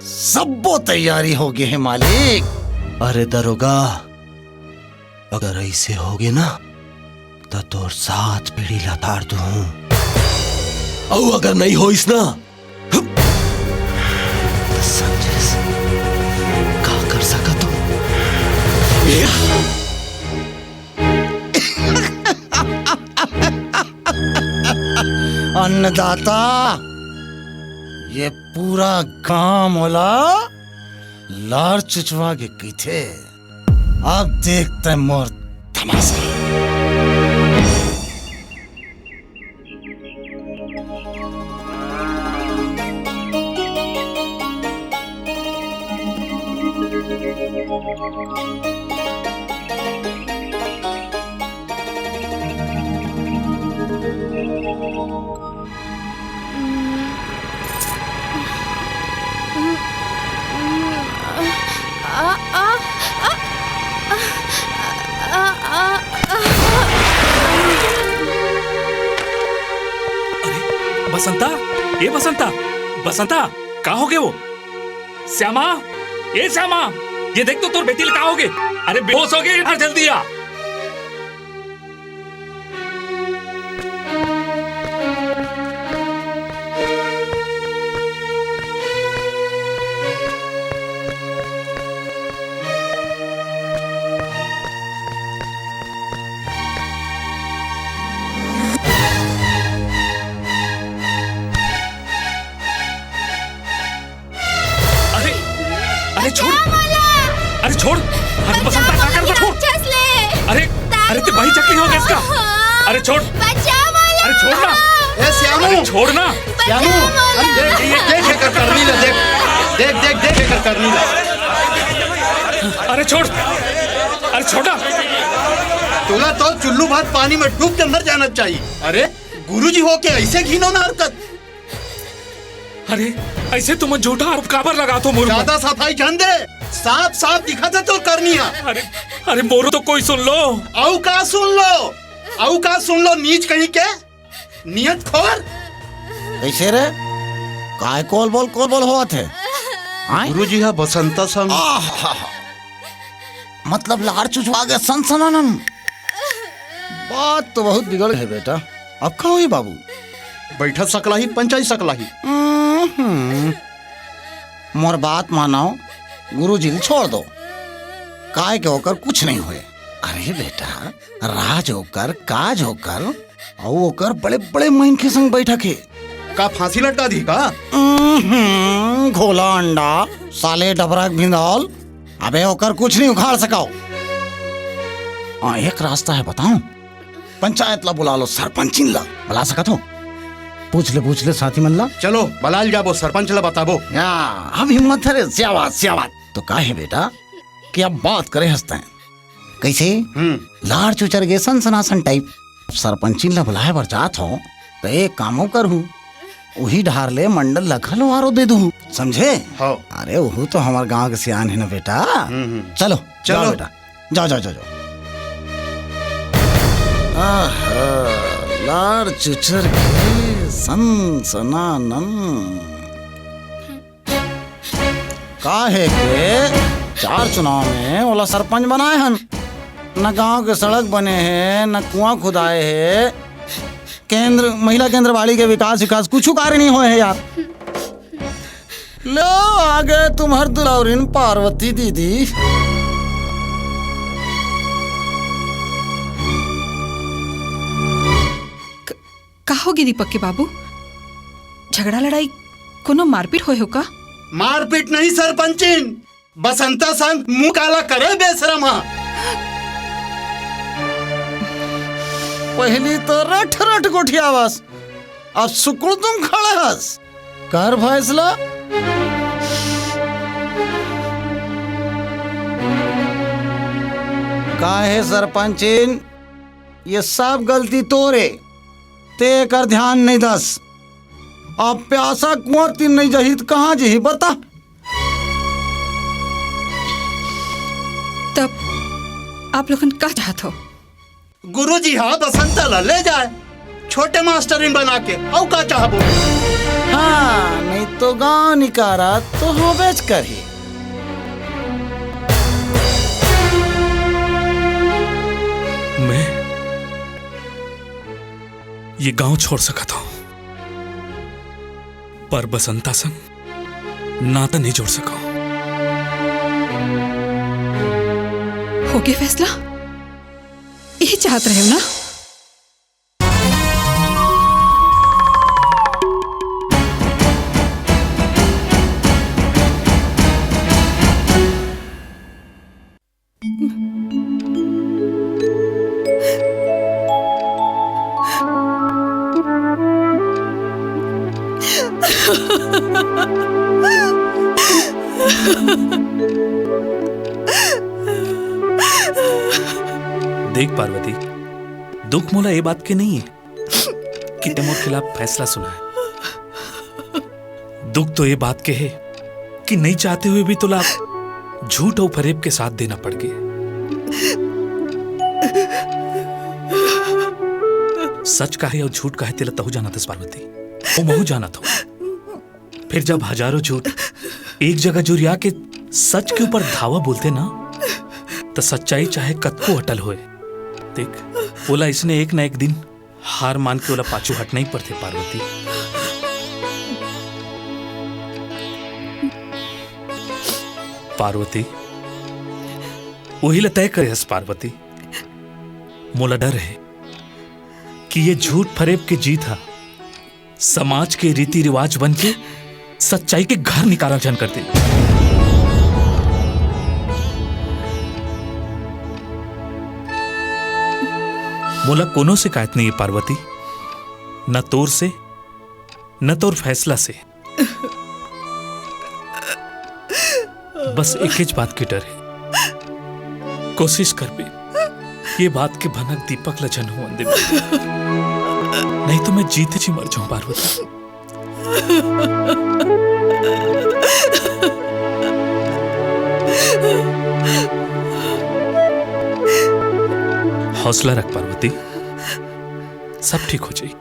सब्बो तैयारी हो गे हे मालिक। अरे दरोगा, अगर अइसे होगे ना, त तोर सात पीढ़ी ला तार दूहूं। अउ अगर नइ होइस ना, त समझेस, का कर सकत हंव। अन्नदाता, ये पूरा गांव मोला लार चुचवा के कहिथे। अब देख तैं मोर तमाशा। अरे बसंता, ए बसंता, बसंता, का हो गे वो? श्यामा, ए श्यामा, ये देख तो तोर बेटी ल का हो गे? अरे बेहोश हो गे, इधर जल्दी आ। अरे, अरे छोड़ अरे छोड़, अरे बसंता, का करत हस? छोड़। राक्षस ले। अरे, अरे ते भाई चक्की हो गया इसका। अरे छोड़। बचाओ मोला। अरे छोड़ ना। ए श्यामू। अरे छोड़ ना। श्यामू, अरे देख, देख, देख एकर करनी ला, देख। देख, देख, देख एकर करनी ला। अरे छोड़। अरे छोटा। तोला तो चुल्लू भात पानी में डूब के मर जाना चाहिए। अरे गुरुजी होके ऐसे घिनौना हरकत। अरे, ऐसे तुम झूठा आरोप काबर लगात हो मोर ऊपर? ज्यादा सफाई झन दे, साफ साफ दिखत हे तोर करनी हा। अरे, अरे मोरो तो कोई सुन लो। अउ का सुन लो, अउ का सुन लो, नीच कहीं के, नियत खोर। कैसे रे? काय कोल बोल, कोल बोल होवत हे? आय? गुरुजी हा बसंता संग। आहा, मतलब लार चुचवा गे सनसनानन। बात तो बहुत बिगड़ गे बेटा। अब का होही बाबू? बैठा सकलाही, पंचाई सकलाही। हम्म। मोर बात मानो, गुरुजी ल छोड़ दो। काय के ओकर कुछ नहीं होय। अरे बेटा, राज ओकर, काज ओकर, अउ ओकर बड़े-बड़े मनखे संग बैठक हे। का फांसी लटका दी का? हम्म, घोला अंडा, साले डबरा के भिंदौल। अबे ओकर कुछ नहीं उखाड़ सकव। हाँ, एक रास्ता हे, बताओ। पंचायत ला बुला लो, सरपंचिन ला। बुला सकत हो? पूछ ले, पूछ ले साथी मन ला। चलो, बलाल जाबो, सरपंच ला बताबो। या, अब हिम्मत हे रे, सियावात, सियावात। तो का हे बेटा कि अब बात करे हस तैं। कैसे? हम्म। लार चुचर गे सनसनासन टाइप। सरपंचिन ला बुलाए बर जात हो, त एक काम अउ करहूँ, उही ढार ले मंडल ला घलो आरो दे दूँ, समझे? हव। अरे, उहू तो हमर गांव के सियान हे ना बेटा। हम्म, हम्म। चलो, चलो। जाओ बेटा, जाओ, जाओ, जाओ, जाओ। आहा, लार चुचर के सनसनानन। काहे के चार चुनाव में ओला सरपंच बनाए हन, न गांव के सड़क बने हे, न कुआं खुदाए हे, केंद्र, महिला केंद्र बाड़ी के विकास, विकास कुछु कार्य नहीं होए हे यार। लो, आगे तुम्हर दुलौरिन पार्वती दीदी। क-, का होगे दीपक के बाबू? झगड़ा लड़ाई, कोनो मारपीट होए हो का? मारपीट नहीं सरपंचिन, बसंता संग मुंह काला करे बेसरम हा। पहिली तो रठ रठ गोठियावस, अब सुकुड़ तुम खड़े हस। कर फैसला। काहे सरपंचिन, ये सब गलती तोरे, ते एकर ध्यान नहीं दस। अब प्यासा कुआं तीर नहीं जही त कहाँ जही बता? तब आप लोगन का चाहत हो? गुरुजी हा बसंता ला ले जाए, छोटे मास्टरिन बना के, अउ का चाहबो? हाँ, नहीं तो गांव निकारा तो होबेच करही। मैं ये गांव छोड़ सकत हूँ, पर बसंता संग नाता नहीं जोड़ सकव। होगे फैसला? यही चाहत रहेव ना? देख पार्वती, दुख मोला ए बात के नहीं हे कि ते मोर खिलाफ फैसला सुनाए। दुख तो ए बात के हे कि नहीं चाहते हुए भी तोला झूठ अउ फरेब के साथ देना पड़ गे। सच का हे अउ झूठ का हे, तेला तहू जानत हस पार्वती, अउ महू जानत हंव। फिर जब हजारों झूठ एक जगह जुरिया के सच के ऊपर धावा बोलथे ना, त सच्चाई चाहे कतको अटल होए, देख, ओला इसने एक ना एक दिन हार मान के ओला पाछू हटना ही पड़थे पार्वती। पार्वती, उही ला तय करे हस पार्वती। मोला डर हे कि ये झूठ फरेब के जीत हा समाज के रीति रिवाज बन के सच्चाई के घर निकारा झन कर दे। मोला कोनो शिकायत नहीं है पार्वती, न तोर से, न तोर फैसला से। बस एकेच बात के डर है। कोशिश करबे, ये बात के भनक दीपक ला झन होवन देबे। नहीं तो मैं जीते जी मर जाऊं पार्वती। हौसला रख पार्वती, सब ठीक हो जाई।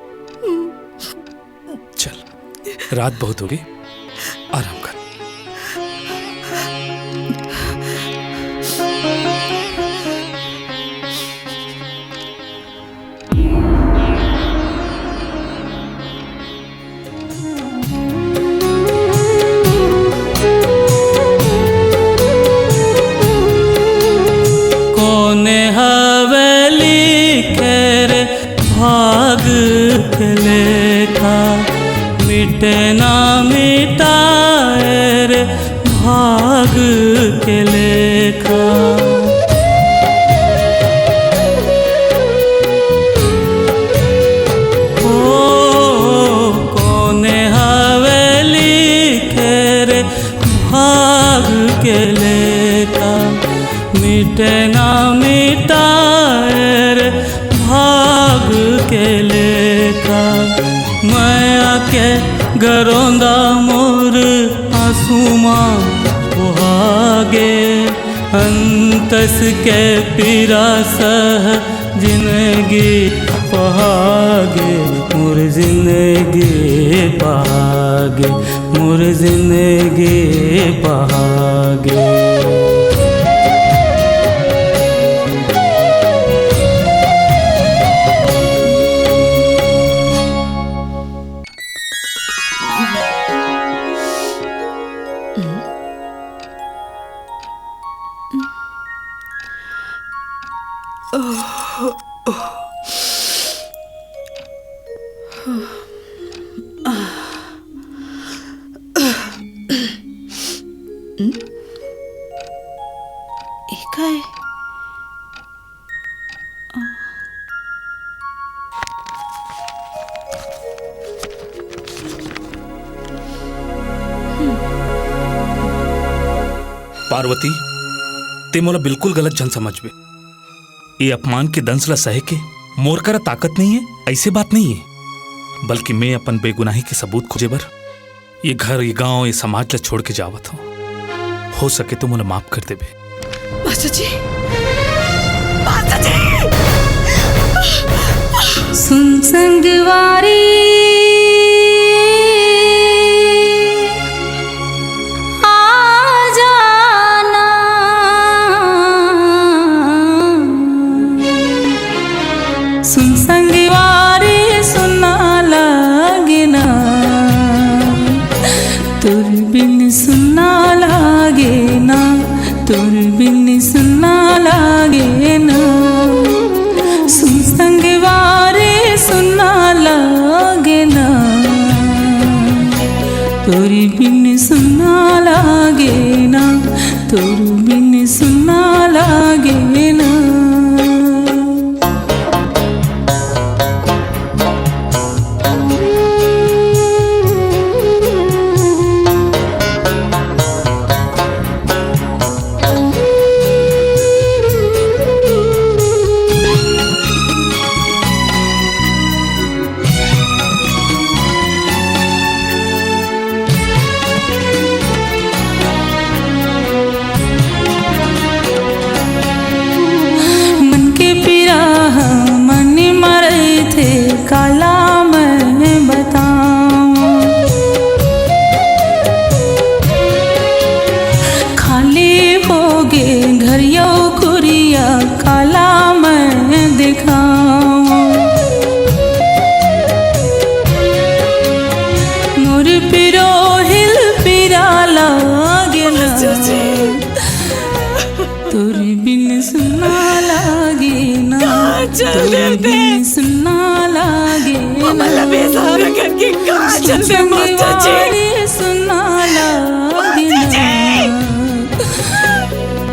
चल, रात बहुत हो गई, आराम कर। कोने हवे लिखे रे भाग के लेखा, मिटे ना मिटाए रे भाग के लेखा। ओ, कोने हवे लिखे रे भाग के लेखा, मिटे ना मिटाए रे भाग के लेखा। मया के गरोंदा मोर आंसू मा सुहागे, अंतस के पीरा सह जिंदगी पहागे, मोर जिंदगी पहागे, मोर जिंदगी पहागे। ए काय? पार्वती, ते मोला बिल्कुल गलत झन समझबे। ये अपमान के दंश ला सहे के मोर करा ताकत नहीं है, ऐसे बात नहीं है। बल्कि मैं अपन बेगुनाही के सबूत खोजे बर ये घर, ये गांव, ये समाज ला छोड़ के जावत हूँ। हो सके तो मोला माफ कर देबे। मास्टर जी, मास्टर जी। सुन संगवारी, आ जाना। सुन संगवारी, सुन्ना लागे ना, तोर बिन सुन्ना लागे ना, तोर बिन सुन्ना लागे ना। सुन संगवारी, सुन्ना लागे ना, तोर बिन सुन्ना लागे ना, तोर बिन सुन्ना लागे ना। मन के पीरा ह मन म रहिथे, काला मैं बतावं। खाली होगे घर अउ कुरिया, काला मैं देखावं। मोर पिरोहिल पीरा लागे ना। तोर बिन सुन्ना लागे ना, कहाँ चल तोर दे दे? बिन सुन्ना लागे ना। ममला बेसहारा करके कहाँ चल दे, मास्टर जी? संगवारी सुन्ना लागे मास्टर ना। जी!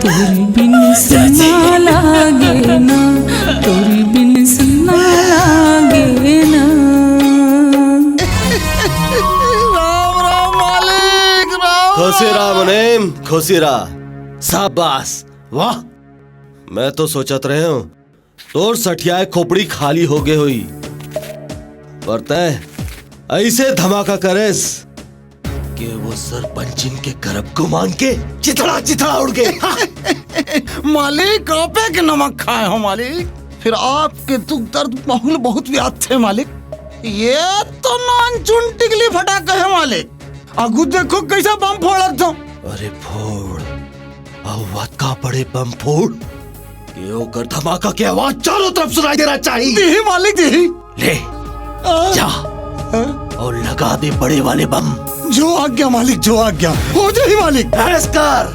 तोर बिन सुन्ना लागे ना, तोर बिन सुन्ना खुशी रहा। शाबाश। वाह, मैं तो सोचत रहे हूँ तोर सठियाए खोपड़ी खाली हो गए हुई, पर तय ऐसे धमाका करेस कि वो सरपंचिन के करब गुमान के चिथड़ा चिथड़ा उड़ गए। मालिक, आपे के नमक खाए हो मालिक, फिर आपके दुख दर्द माहौल बहुत व्याप्त है मालिक। ये तो नान चुन टिकली फटाका है मालिक। आगू देखो कैसा बम फोड़त हो। अरे फोड़, आवाज का बड़े बम फोड़, कि ओकर धमाका के आवाज चारों तरफ सुनाई देना चाहिए। जी मालिक जी। ले, आ? जा हाँ? और लगा दे बड़े वाले बम। जो आज्ञा मालिक, जो आज्ञा। हो जाही मालिक। ऐस कर।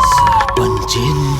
सरपंचिन।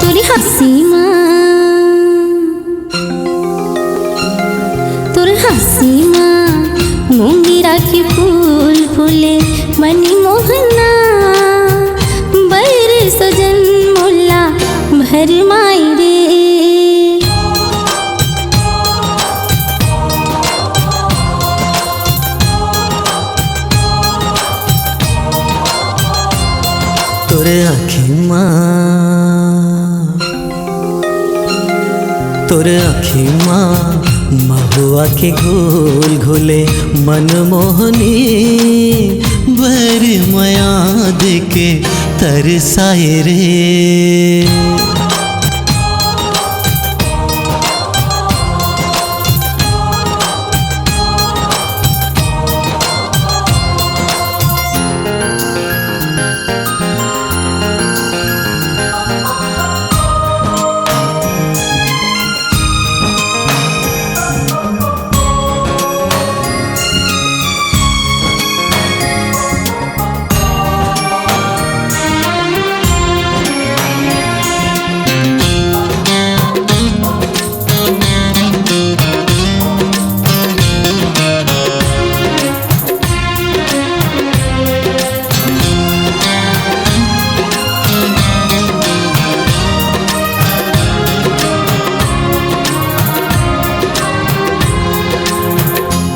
तोर हँसी मा, तोर हँसी मा मोंगिरा के फूल फूले, मनी मोहना, बर सजन मोला भरमाए रे। तोर आँखी मा, तोर आँखी मा महुआ के घोल घोले, मनमोहनी बर मया देके तरसाए रे।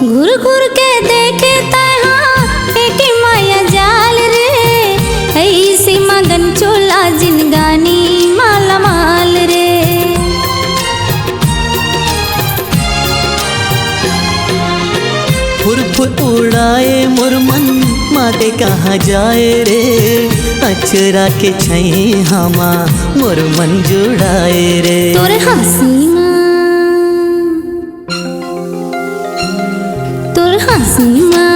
घुर घुर के देखे तैहा एके माया जाल रे, ऐसी मगन चोला जिनगानी माला माल रे। फुर फुर उड़ाए मोर मन, माते कहाँ जाए रे, अचरा के छैहा मा मोर मन जुड़ाए रे। तोर हँसी मा, तोर हँसी मा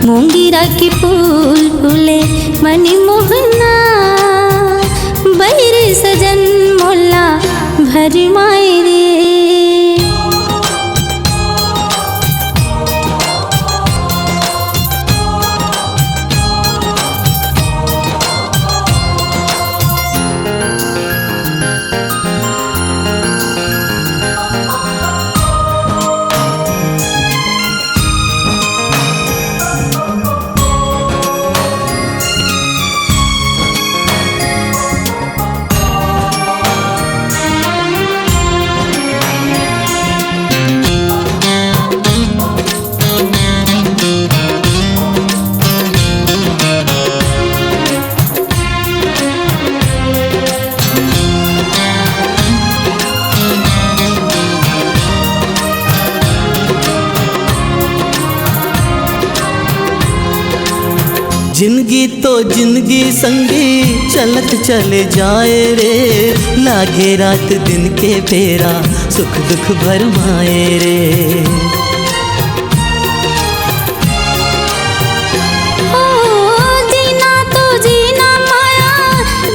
मोंगिरा के फूल फूले, मनी मोहना, बैर सजन मोला भरमाए रे। जिंदगी तो जिंदगी संगी चलत चले जाए रे, लागे रात दिन के फेरा सुख दुख भरमाए रे। ओ, जीना तो जीना माया,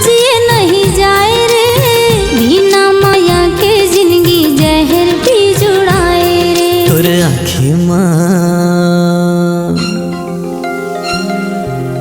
जिए नहीं जाए रे, बिना माया के जिंदगी जहर भी जुड़ाए रे। तोर आँखी मा,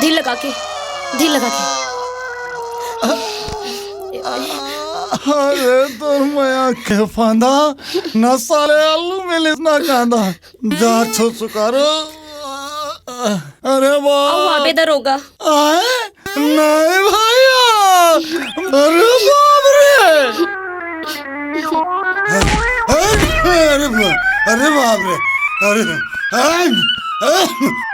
धीर लगा के, धीर लगा के। अरे तोर मया के फांदा, न साले आलू मिलिस न कांदा। जा छो सुकारो। अरे वाह। अउ आबे दरोगा। आए? नहीं भैया। अरे बाप रे। अरे, अरे बा-, अरे बाप रे। अरे, अरे, अरे।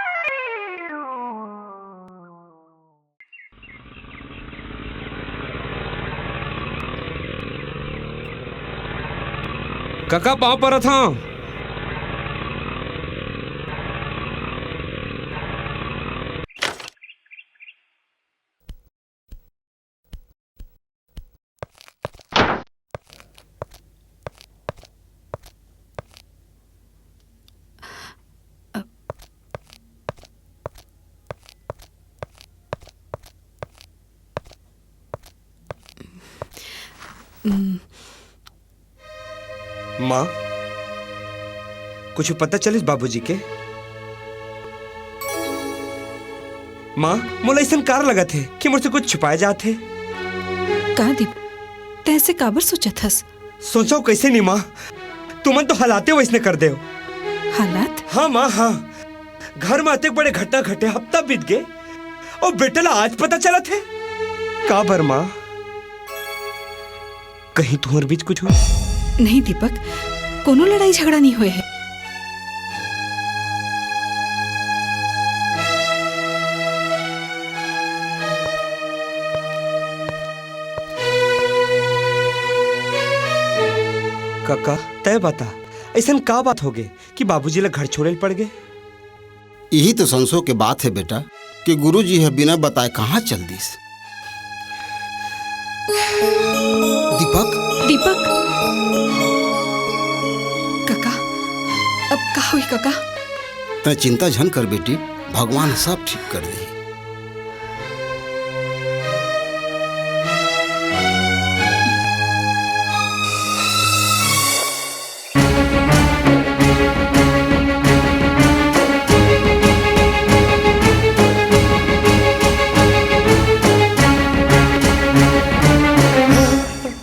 कका, पाँव परत हंव। माँ, कुछ पता चलिस बाबूजी के? माँ, मोला अइसन कार लगत हे कि मोर से कुछ छुपाए जात हे। का दीप, तैं अइसे काबर सोचत हस? सोचव कइसे नहीं माँ, तुमन तो हालाते वइसने कर देव। हालात? हाँ माँ, हाँ। घर में अतेक बड़े घटना घटे, हफ्ता बीत गे, अउ बेटा ला आज पता चलत हे। काबर माँ? कहीं तुम्हर बीच कुछ हुई? नहीं दीपक, कोनो लड़ाई झगड़ा नहीं होए हे। कका, तैं बता, अइसन का बात होगे कि बाबूजी ला घर छोड़े ल पड़ गे? इही तो संसो के बात हे बेटा, कि गुरुजी ह बिना बताए कहाँ चल दिस। दीपक। दीपक। कका, अब का होही कका? तैं चिंता झन कर बेटी, भगवान सब ठीक कर देही।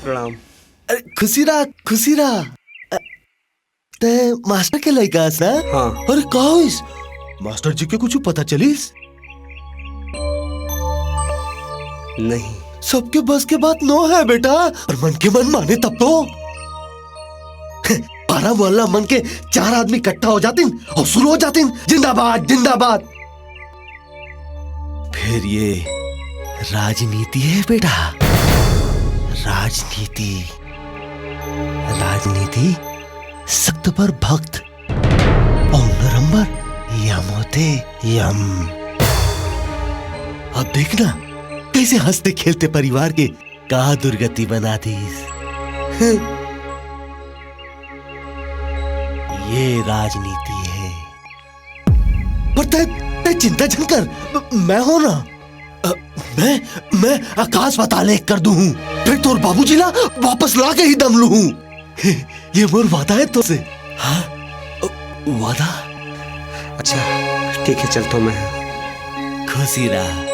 प्रणाम। अरे, खुशी रहा, खुशी रहा। अ, तैं मास्टर के लइका हस ना? हाँ। अरे, का होइस? मास्टर जी के कुछ पता चलिस? नहीं। सबके बस के बात नो हे बेटा, पर मन के मन माने तब तो। पारा मोहल्ला मन के चार आदमी इकट्ठा हो जातिन अउ शुरू हो जातिन, "जिंदाबाद, जिंदाबाद।" फेर ये राजनीति हे बेटा, राजनीति। राजनीति सख्त पर भक्त अउ नरम बर यम होथे, यम। अब देखना, कइसे हंसते खेलते परिवार के का दुर्गति बना दिस। हं। ये राजनीति हे। पर तैं, तैं चिंता झन कर, म-, मैं हों ना। अ, मैं, मैं आकाश पाताल एक कर दूहूं, फेर तोर बाबूजी ला वापस ला के ही दम लूहूं। ये मोर वादा हे तोसे। हाँ? अ, वादा? अच्छा, ठीक हे, चलथों मैं। खुशी रहा। हाँ?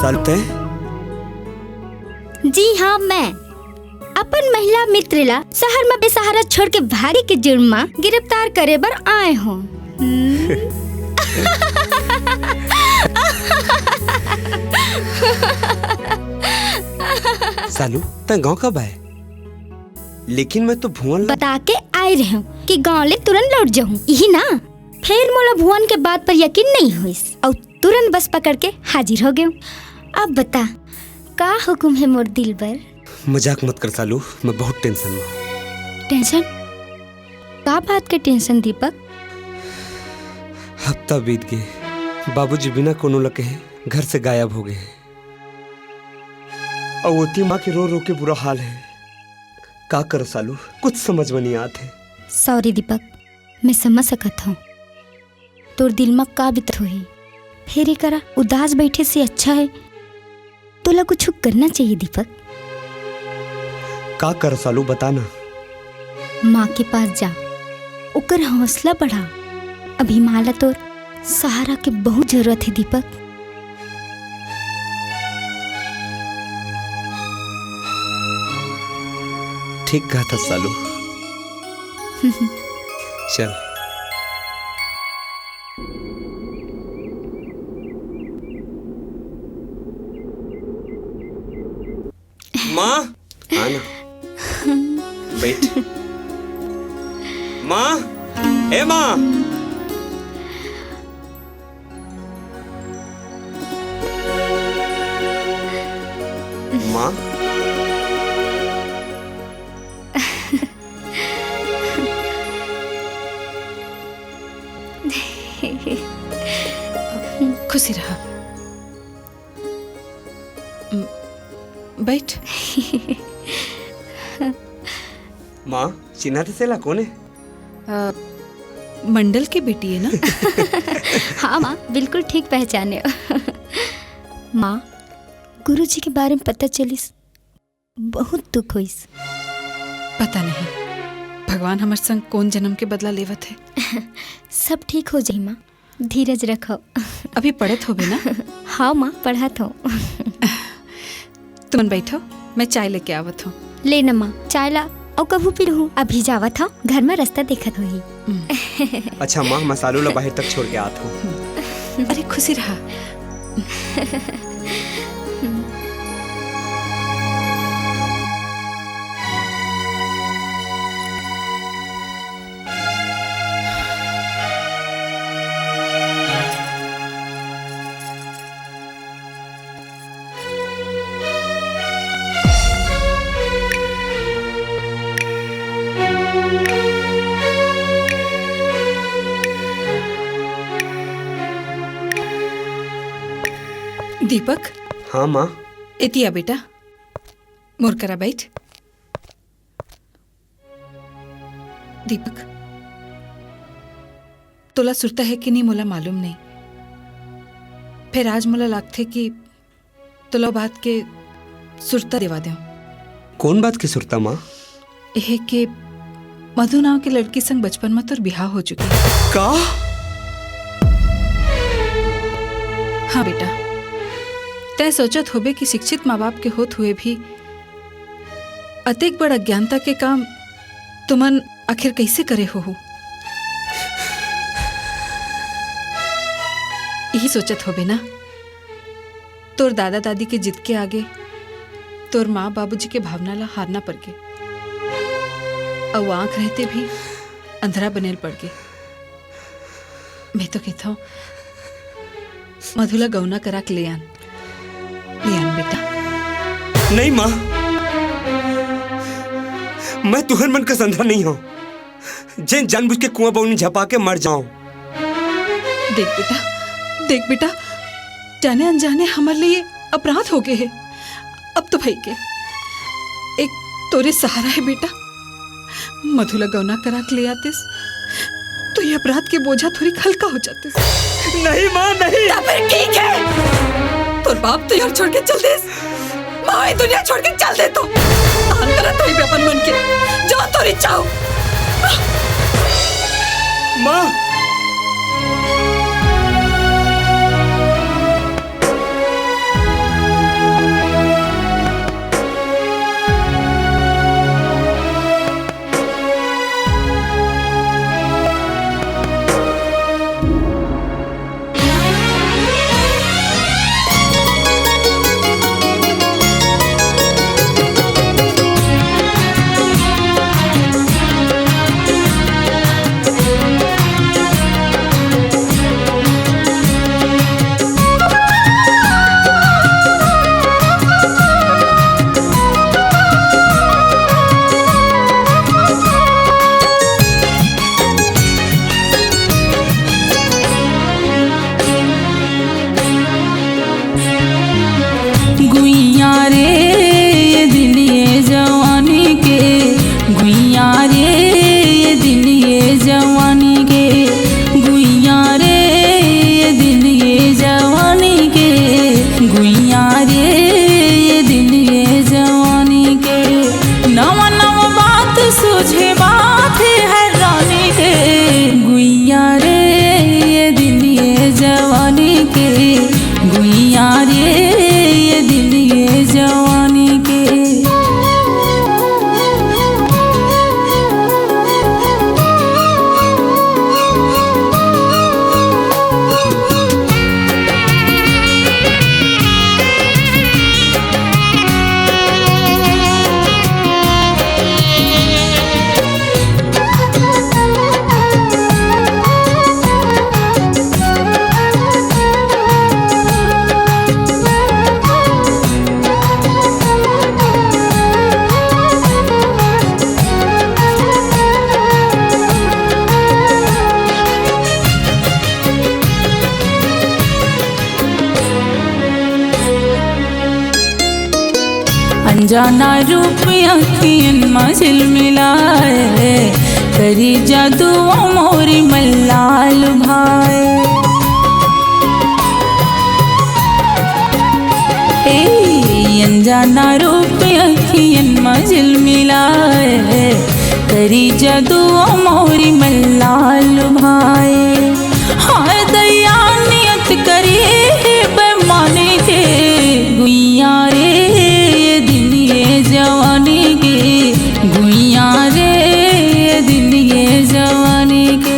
सालू तैं? जी हाँ, मैं अपन महिला मित्र ला शहर म बेसहारा छोड़ के भागे के जुर्म म गिरफ्तार करे बर आए हों। सालू, तैं गांव कब आए? लेकिन मैं तो भुवन ला बता के आए रहेंव कि गांव ले तुरंत लौट जाहूं, इही ना? फेर मोला भुवन के बात पर यकीन नहीं होइस, अउ तुरंत बस पकड़ के हाजिर हो गेंव। अब बता, का हुकुम हे मोर दिलबर? मजाक मत कर सालू, मैं बहुत tension में हूँ। टेंशन? का बात के टेंशन, दीपक? हफ्ता बीत गे, बाबूजी बिना कोनो ल कहे घर से गायब हो गे। अउ ओती माँ के रो रो के बुरा हाल हे। का कर सालू, कुछ समझ में नहीं आत हे। सॉरी दीपक, मैं समझ सकत हूँ। तोर दिल म का बीतत होही? फेर एकरा उदास बैठे से अच्छा हे तोला कुछ करना चाहिए दीपक। का कर सालू, बता ना। माँ के पास जा, ओकर हौसला बढ़ा। अभी माँ ला तोर सहारा के बहुत जरूरत हे दीपक। ठीक कहत हस सालू। चल। माँ, आ ना। बैठ। माँ, ए माँ। माँ। खुशी रहा। म, बैठ। माँ, चिन्हा तो सेला कोन हे? अ, मंडल के बेटी हे ना? हाँ माँ, बिल्कुल ठीक पहचाने हो। माँ, गुरुजी के बारे में पता चलिस, बहुत दुख होइस। पता नहीं भगवान हमर संग कोन जन्म के बदला लेवत हे। सब ठीक हो जाही माँ, धीरज रखो। अभी पढ़त होबे ना? हाँ माँ, पढ़त हूँ। तुमन बैठो, मैं चाय लेके आवत हूँ। ले न माँ, चाय ला, अउ कभू पी लूँ। अभी जावत हूँ, घर में रास्ता देखत होही। अच्छा माँ, मैं सालू ला बाहर तक छोड़ के आत हूँ। अरे खुशी रहा। दीपक। हाँ माँ। एती आ बेटा, मोर करा बैठ। दीपक, तोला सुरता हे कि नहीं, मोला मालूम नहीं। फेर आज मोला लागथे कि तोला बात के सुरता देवा देव। कोन बात के सुरता, माँ? एहे के मधु नाव के लड़की संग बचपन म तोर बिहाव हो चुके। का? हाँ बेटा, तैं सोचत होबे कि शिक्षित माँ बाप के होत हुए भी अतेक बड़ अज्ञानता के काम तुमन आखिर कइसे करे होहू? इही सोचत होबे ना, तोर दादा दादी के जिद के आगे तोर माँ बाबूजी के भावना ला हारना पड़ गे, अउ आँख रहते भी अंधरा बने ल पड़ गे। मैं तो कहत हूँ, मधु ला गौना करा के ले आन, ले आन बेटा। नहीं माँ, मैं तुहर मन कस अंधरा नहीं हूँ, जेन जानबूझ के कुआं बउनी झपा के मर जाऊं। देख बेटा, देख बेटा, जाने अनजाने हमर लिए अपराध हो गे हे। अब तो भई गे, एक तोरे सहारा हे बेटा। मधु ला गौना करा के ले आतिस, तो ये अपराध के बोझा थोड़ी हल्का हो जातिस। नहीं माँ, नहीं। या फिर ठीक हे, तोर बाप तो ये छोड़ के चल दिस, माँ ये दुनिया छोड़ के चल दे तो। आन करा तोरी भी अपन मन के, जो तोरी चाहो। माँ। जाना रूप अखियन मा झिलमिलाए, करी जादू ओ मोरी मल्लाल भाए। ए, अनजाना रूप अखियन मा झिलमिलाए, करी जादू ओ मोरी मल्लाल भाए। हाय दैया नियत करी हे बेमानी के, गुइया रे ये दिन ये जवानी के, गुइया रे ये दिन ये जवानी के।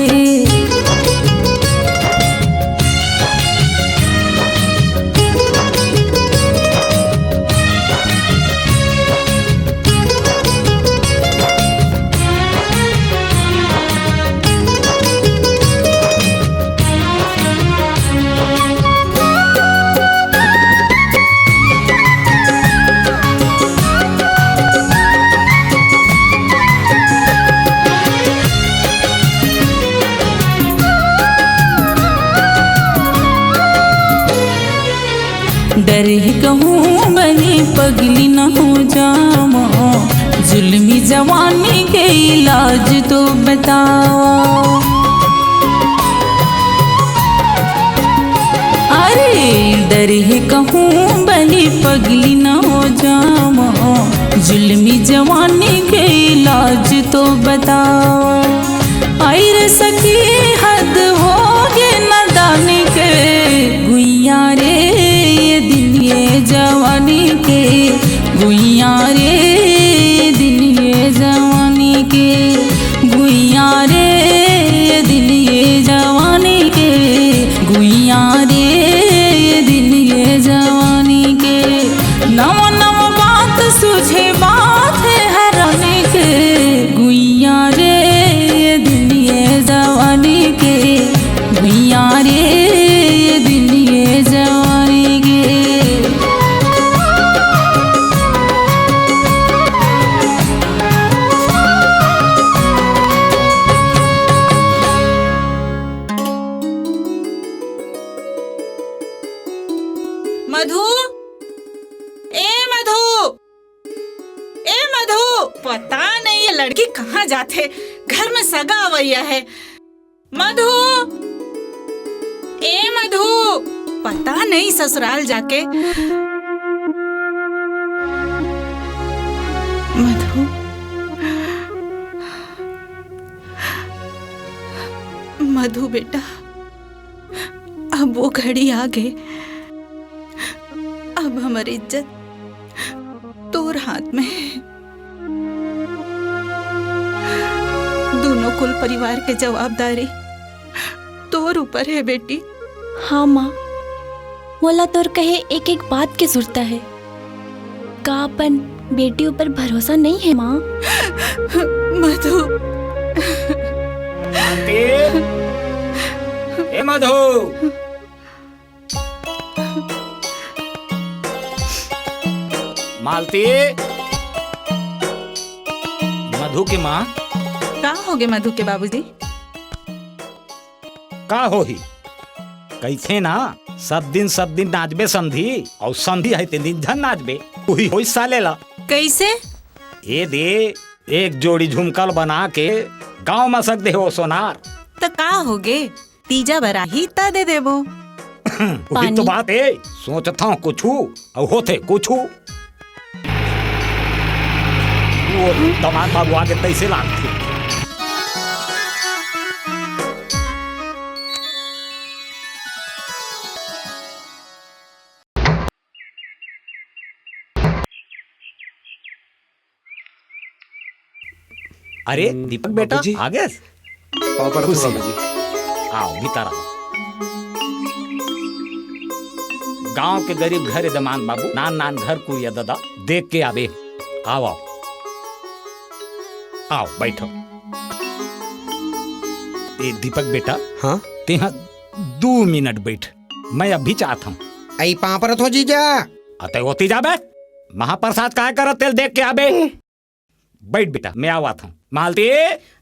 डर हे कहूँ बने पगली न हो जावा, जुल्मी जवानी के इलाज तो बतावा। अरे डर हे कहूँ बने पगली न हो जावा, जुल्मी जवानी के इलाज तो बतावा। आई रे सखी हद होगे नादानी के, गुइया रे ये दिन ये जवानी के, गुइया रे ये दिन ये जवानी के, गुइया रे ये दिन ये जवानी के, गुइया रे ये दिन ये जवानी के। नवा नवा बात सूझे बात हे हरानी के, गुइया रे ये दिन ये जवानी के, गुइया रे ये दिन ये जवानी के। मधु, ए मधु, ए मधु, पता नहीं ये लड़की कहाँ जाथे, घर में सगा अवइया हे। मधु, ए मधु, पता नहीं ससुराल जाके। मधु, मधु बेटा, अब वो घड़ी आ गे, अब हमर इज्जत तोर हाथ में हे। दूनों कुल परिवार के जवाबदारी तोर ऊपर हे बेटी। हाँ माँ, मोला तोर कहे एक एक बात के सुरता हे। का अपन बेटी ऊपर भरोसा नहीं हे माँ? मधु। मालती, ए मधु। मालती। मधु के माँ। का होगे मधु के बाबूजी? का होही? कहिथे ना, सब दिन सब दिन नाचबे समधी, अउ समधी हे तेन दिन झन नाचबे। उही होइस साले ला। कइसे? ए दे, एक जोड़ी झुमका ल बना के गांव म सग दे हो सोनार। त का होगे? तीजा बर आही त दे देबो। उही तो पानी। बात हे, सोचथंव कुछु अउ होथे कुछु। वो दमांद बाबू आगे तइसे लागथे। अरे, हम्म, दीपक बेटा, बाबूजी। आ गेस? पाँव परत हँव खुशी। बाबूजी। आओ, भीतर आओ। गांव के गरीब घर ए दमांद बाबू, नान नान घर कुरिया ददा, देख के आबे। आओ, आओ। आओ, बैठो। ए दीपक बेटा, हाँ? तेहा दू मिनट बैठ, मैं अभी जात हंव। अई पाँव परत हँव जीजा। अते ओती जाबे, महाप्रसाद काय करत तेला देख के आबे। बैठ बेटा, मैं आवत हंव। मालती।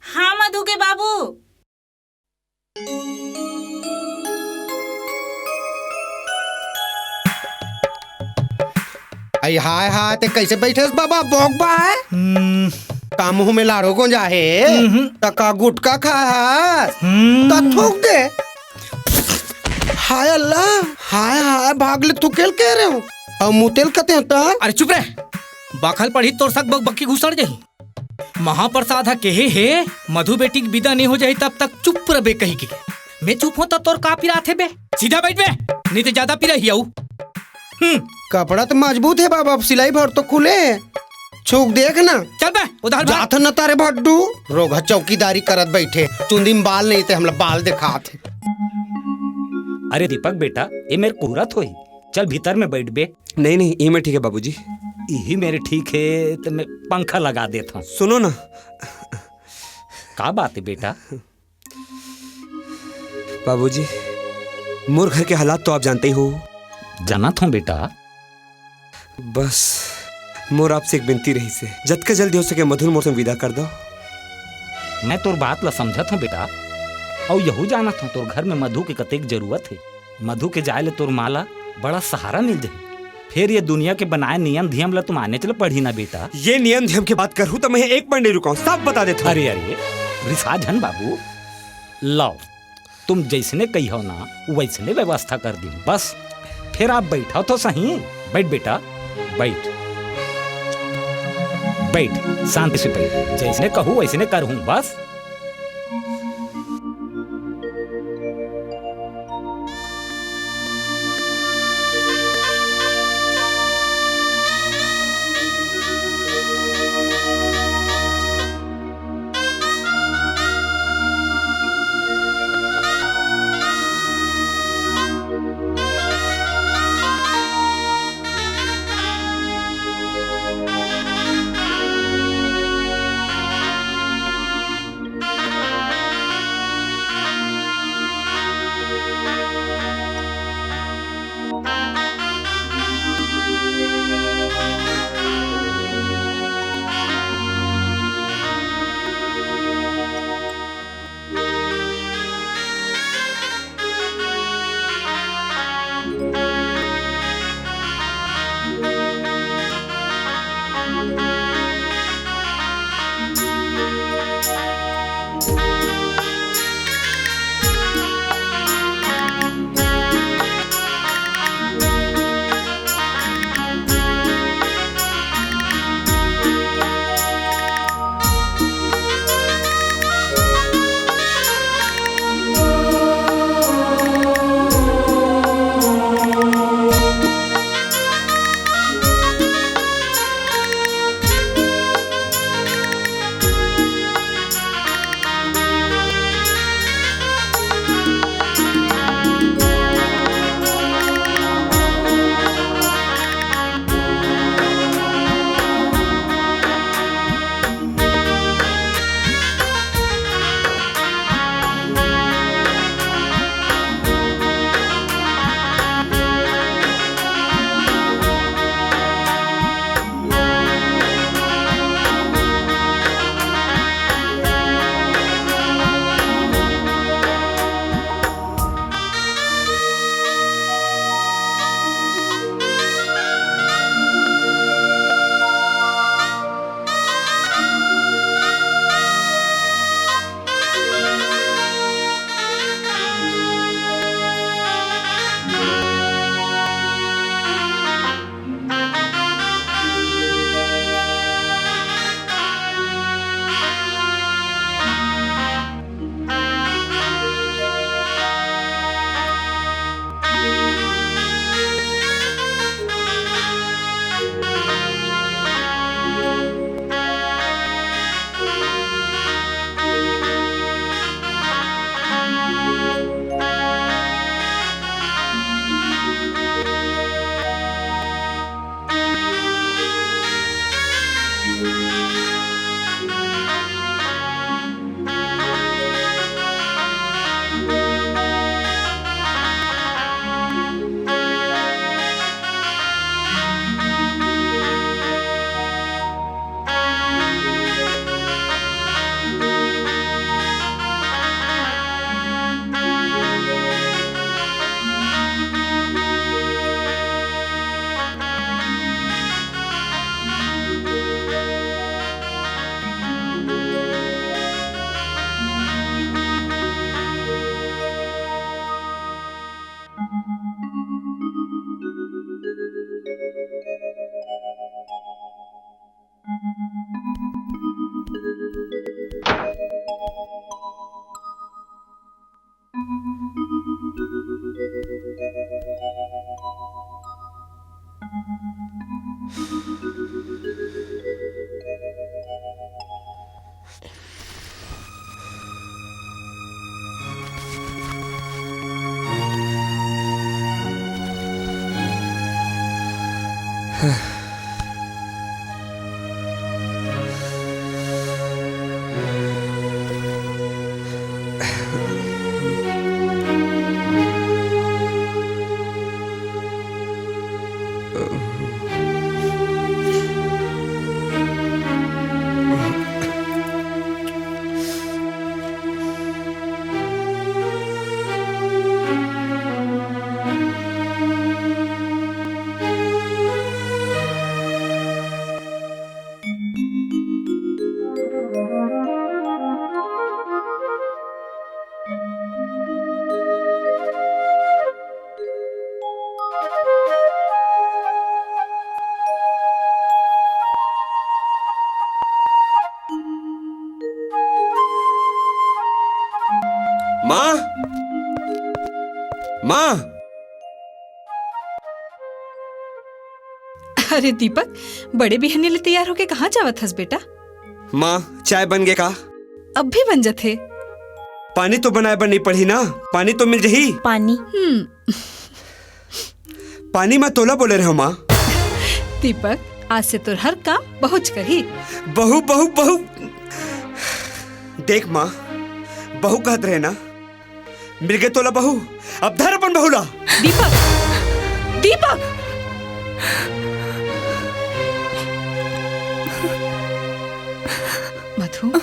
हाँ मधु के बाबू। अई हाय हाय, ते कइसे बइठे हस बाबा, बोक बाय? हम्म। का मुंह में लाड़ो गोंजा हे? हम्म। त का गुटखा खाय हस? हम्म। त थूक दे। हाय अल्लाह, हाय हाय, भाग ले थूकेल कहे रहेंव, अउ मुतेल कथे हस त? अरे चुप रह, बखल पड़ही तोर सक बकबकी घुसड़ जाही। महाप्रसाद ह केहे हे, मधु बेटी के बिदा नइ हो जाही तब तक चुप रह बे कहिके। मैं चुप हों त तोर का पिरात हे बे? सीधा बइठ बे, नइ ते जादा पिराही अउ। हम्म। कपड़ा त मजबूत हे बाबा, अब सिलाई भर तो खुले हे। छूक देख ना। चल बे, उधर भाग। जाथन न तारे भड्डू। रोगहा चौकीदारी करत बइठे। चुंदी म बाल नइ ते हमला बाल देखात हे। अरे दीपक बेटा, ए मेर कुहरत होही। चल भीतर में बइठ बे। नहीं, नहीं, इही मेर ठीक हे बाबूजी। इही मेर ठीक हे, त मैं पंखा लगा देत हंव। सुनो ना। का बात हे बेटा? बाबूजी, मोर घर के हालात तो आप जानते ही हो। जानत हंव बेटा। बस, मोर आपसे एक बिनती रहिसे, जतका जल्दी हो सके मधु ल मोर संग विदा कर दव। मैं तोर बात ला समझत हंव बेटा, अउ यहू जानत हंव तोर घर में मधु के कतेक जरूरत हे। मधु के जाय ले तोर माँ ला बड़ा सहारा मिल जाही। फेर ये दुनिया के बनाए नियम धियम ला तो मानेच ला पड़ही ना बेटा। ये नियम धियम के बात करहू त मैं एक पल नइ रुकंव, साफ बता देत हंव। अरे अरे, रिसा झन बाबू, लव, तुम जइसने कहिहव ना, वइसने व्यवस्था कर दिहूं। बस, फेर आप बइठव तो सही। बइठ बेटा, बइठ। बइठ, शांति से बइठ। जइसने कहू, वइसने करहूं, बस। माँ, माँ। अरे दीपक, बड़े बिहनिया ले तैयार होके कहाँ जावत हस बेटा? माँ, चाय बन गे का? अब भी बन जथे। पानी तो बनाए बर नहीं पड़ही ना, पानी तो मिल जही। पानी। हम्म। पानी मैं तोला बोले रहे माँ। दीपक, आज से तोर हर काम बहू च करही। बहू, बहू, बहू। देख माँ, बहू कहत रहे ना, मिल गे तोला बहू, अब धर अपन बहू ला। दीपक, दीपक। मधु।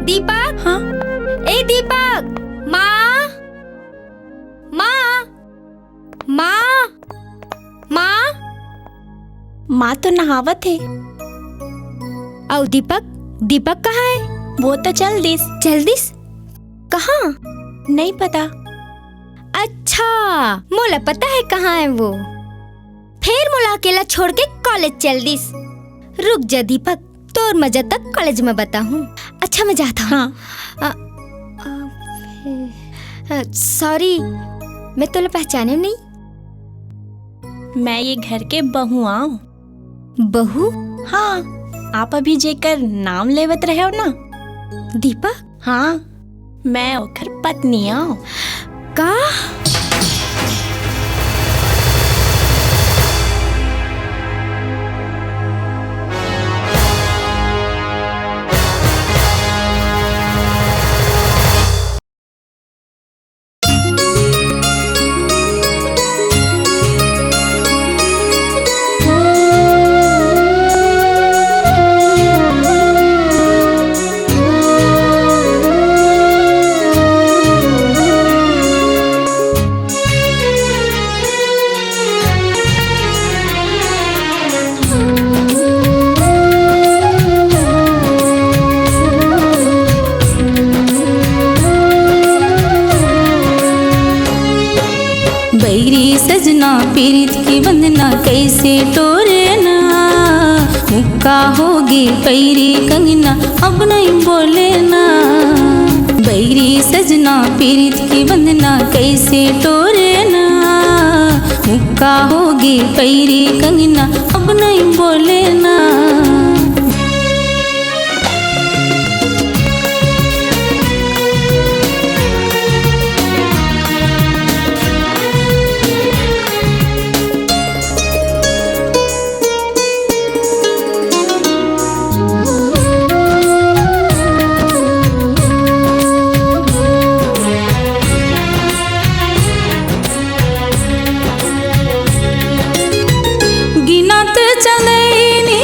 दीपक। हाँ? ए दीपक, माँ, माँ, माँ, माँ। माँ तो नहावत हे। अउ दीपक, दीपक कहाँ हे? वो तो चल दिस। चल दिस? कहाँ? नहीं पता। अच्छा, मोला पता हे कहाँ हे वो। फेर मोला अकेला छोड़ के कॉलेज चल दिस। रुक जा दीपक, तोर मजा तक कॉलेज में बताहूँ। अच्छा, मैं जात हँव। हाँ। अ, अ, sorry, मैं तोला पहचानेंव नहीं। मैं ये घर के बहू आँव। बहू? हाँ, आप अभी जेकर नाम लेवत रहेव ना। दीपक? हाँ, मैं ओकर पत्नी आँव। का? बैरी सजना पीरित के बंधना कैसे टोरे ना। मुक्का होगे पैरी कंगना अब नहीं बोले ना। बैरी सजना पीरित के बंधना कैसे टोरे ना। मुक्का होगे पैरी कंगना अब नहीं बोले ना। गिनत चंदैनी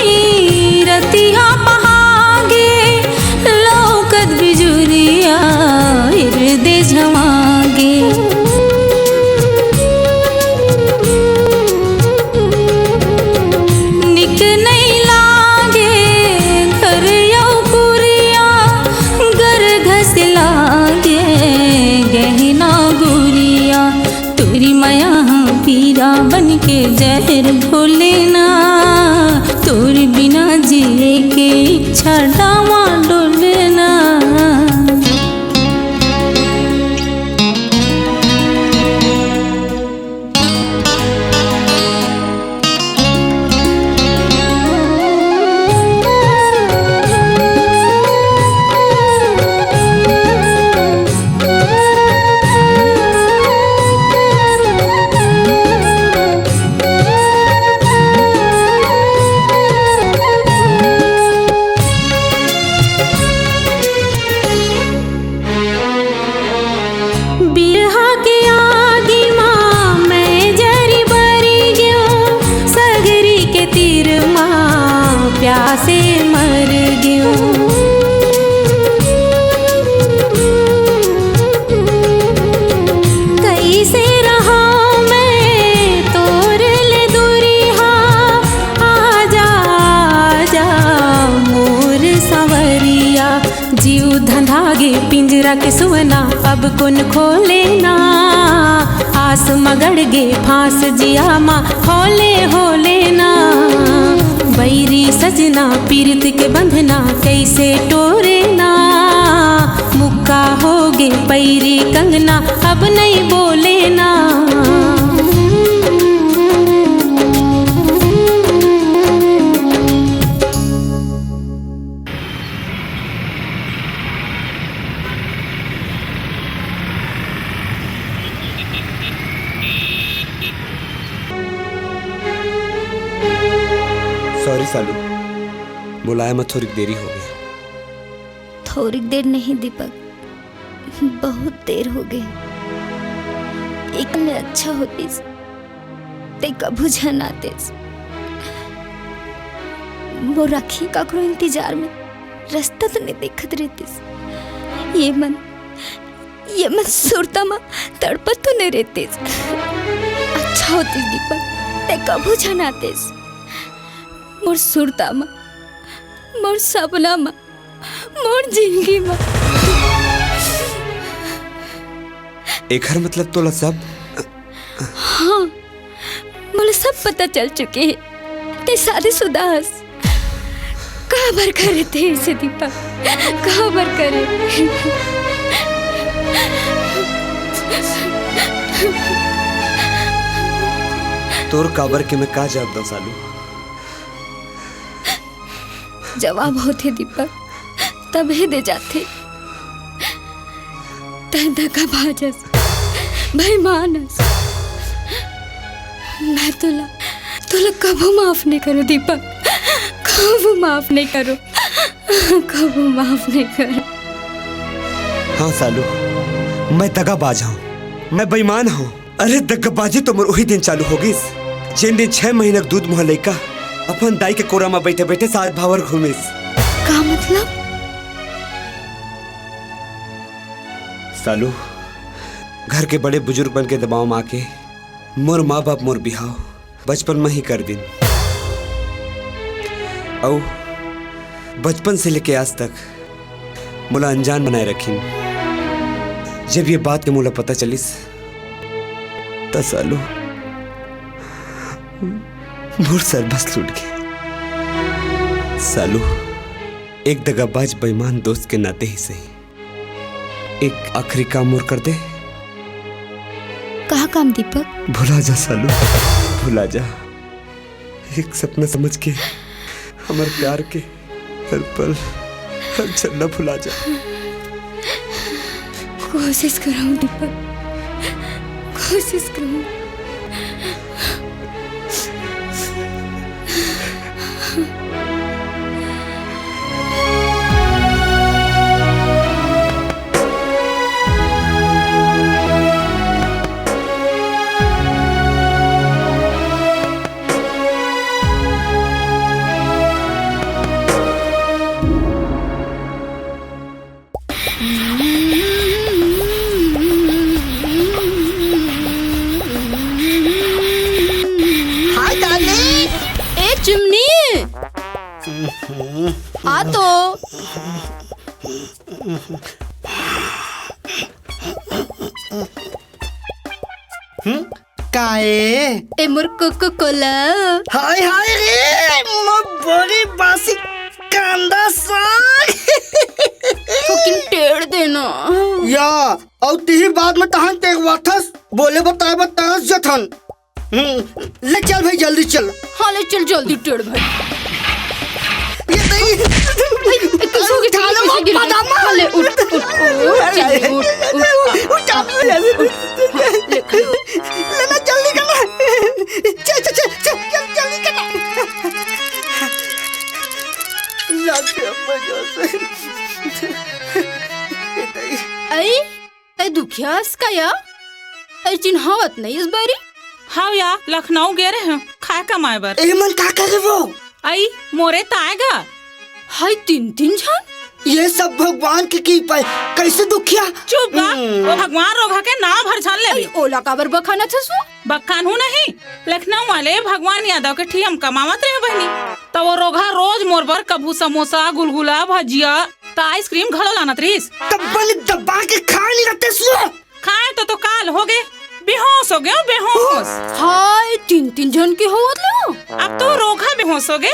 छांटा म डोलना। बिरहा के आगी मा मैं जरी बरी गेंव, सगरी के तीर मा प्यासे मर गेंव। कइसे रहंव मैं तोर ले दूरिहा, आजा, आजा मोर सांवरिया। जीव धंधा गे पिंजरा के सुअना, अब कोन खोले ना। आस म गड़ गे फांस जिया म होले होले ना। बैरी सजना पीरित के बंधना, कइसे टोरे ना। मुक्का होगे पैरी कंगना, अब नइ बोले ना। Sorry सालू, बुलाए म थोरिक देरी होगे। थोरिक देर नहीं दीपक, बहुत देर होगे। एक में अच्छा होतिस, तैं कभू झन आतेस। मोर आँखी काकरो इंतजार में रस्ता तो नइ देखत रहतिस। ये मन, ये मन सुरता म तड़पत तो नइ रहतिस। अच्छा होतिस दीपक, तैं कभू झन आतेस। मोर सुरता म, मोर सपना म, मोर जिंदगी म। एखर मतलब तोला सब हाँ, मोला सब पता चल चुके हे। तैं शादीशुदा हस। काबर करे तैं अइसे दीपक? काबर करे? तोर काबर के मैं का जवाब दंव सालू? जवाब होथे दीपक, तभे दे जाथे। तैं धोखाबाज हस, बेईमान हस। मैं तोला, तोला कभू माफ नइ करों दीपक, कभू माफ नइ करों, कभू माफ नइ करों। हाँ सालू, मैं दगाबाज हंव, मैं बेईमान हंव। अरे दगाबाजी तो मोर उही दिन चालू होगिस, जेन दिन छह महीना के दूध मुहा लइका अपन दाई के कोरा म बइठे बइठे सास भांवर घूमिस। का मतलब? सालू, घर के बड़े बुजुर्ग मन के दबाव म आके मोर माँ बाप मोर बिहाव बचपन म ही कर दिन। अउ बचपन से लेके आज तक मोला अनजान बनाए रखिन। जब ये बात के मोला पता चलिस, त सालू, मोर सर बस लुट गे। सालू, एक दगाबाज बेईमान दोस्त के नाते ही सही, एक आखिरी काम मोर कर दे। का काम दीपक? भुला जा सालू, भुला जा। एक सपना समझ के हमर प्यार के हर पल, हर क्षण ला भुला जा। कोशिश करहूँ दीपक, कोशिश करहूँ। Hi darling. ए चिमनी, आ तो। हम्म? काए? ए मोर कोको कोला। हाय हाय रे, मोर बड़ी बासी कांदा या, अउ तिही बाद में तहन टेकवाथस, बोले बताए बर तरस जथन। हम्म, ले चल भाई, जल्दी चल। हाँ, ले चल जल्दी, टेढ़ भाई। ये तो ही। ए, ए, कैसे हो गया? उठा लो, कैसे गिर गई? पजामा। हाँ, ले, उठ, उठ, उठ, उठ, जल्दी, उठ, उठ, उठ, उठ, उठ, उठ, उठ, उठ, हाँ, ले, खड़ी हो। लेना, जल्दी करना। चल, चल, चल, चल, जल्दी, जल्दी करना। लाग गया मजा से। अई, तै दुखिया अस का या? तै चिन्हावत नइ अस बारी? हव या, लखनऊ गे रहेंव खाए कमाए बर। ए मन का करे वो? अई, मोरे ताय गा। हाय, तीन तीन झन? ये सब भगवान के कृपा हे। कैसे दुखिया? चुप गा, हम्म। वो भगवान रोगहा के नाव भर झन लेबे। अई, ओला काबर बखानथस वो? बखानहूं नहीं, लखनऊ वाले भगवान यादव के ठिया म कमावत रहेंव बहिनी। त वो रोगहा रोज मोर बर कभू समोसा, गुलगुला, भजिया, त आइसक्रीम घलो लानत रहिस। तब बने दबा के खा नहीं रहते सुआ। खाए तो, तो काल हो गे, बेहोश हो गेंव, बेहोश। हाय, तीन तीन झन के होवत लो। अब तो रोगहा बेहोश हो गे।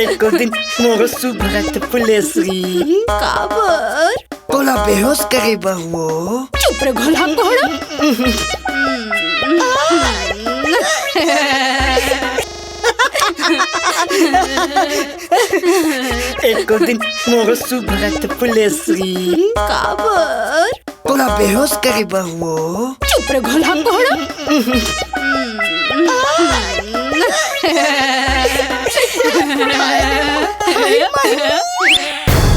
एको दिन मोर सुभरत फुलेसरी। काबर? तोला बेहोश करे बर वो। चुप रे घोलहा कोहड़ा। एको दिन मोर सुभरत फुलेसरी। काबर? तोला बेहोश करे बर वो। चुप रे घोलहा कोहड़ा।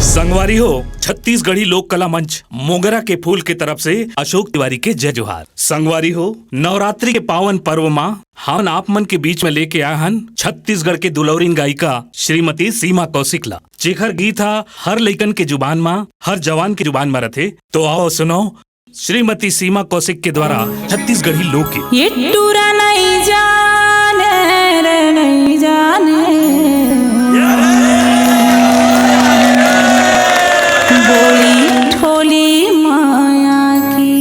संगवारी हो, छत्तीसगढ़ी लोक कला मंच मोगरा के फूल के तरफ से अशोक तिवारी के जय जोहार। संगवारी हो, नवरात्रि के पावन पर्व मा हमन आप मन के बीच में लेके आए हन छत्तीसगढ़ के दुलौरिन गायिका श्रीमती सीमा कौशिक ला, जेखर गीत ह हर लइकन के जुबान मा, हर जवान के जुबान मा रथे। तो आओ सुनो श्रीमती सीमा कौशिक के द्वारा छत्तीसगढ़ी लोकगीत। ये टूरा नहीं जाने रे, नहीं जाने। बोली ठोली माया की।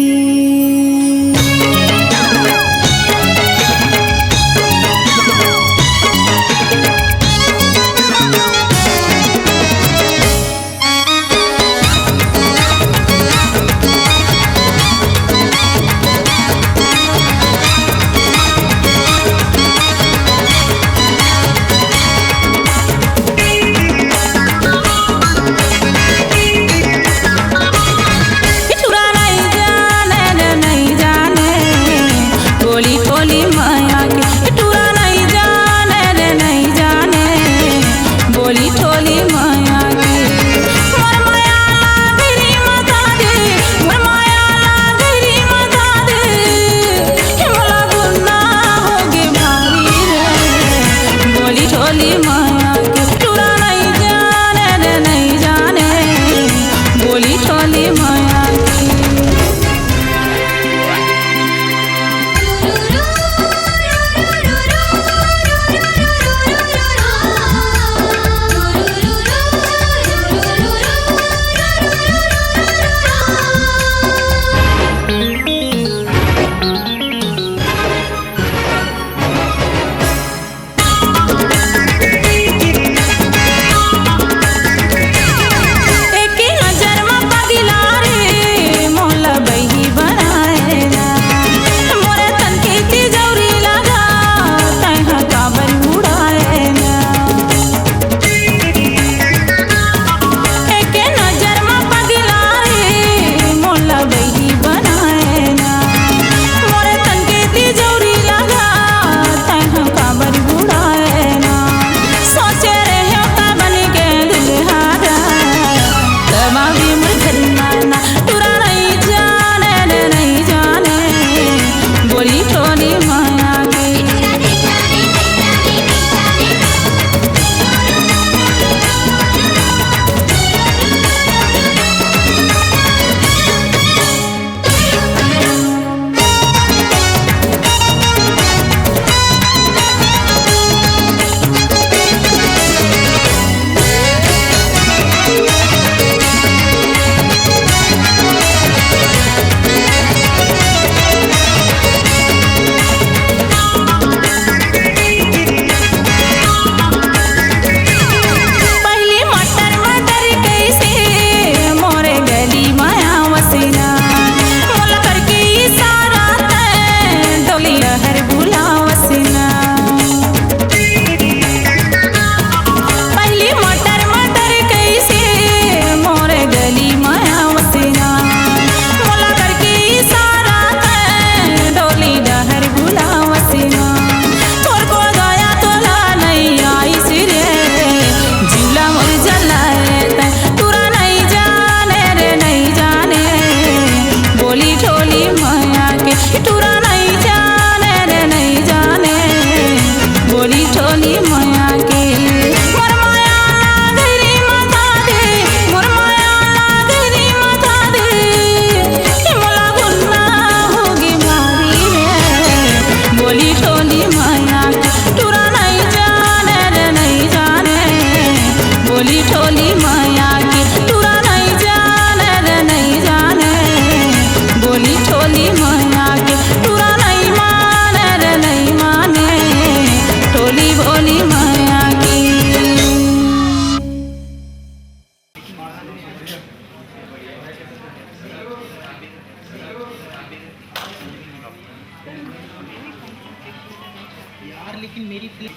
यार, लेकिन मेरी फिल्म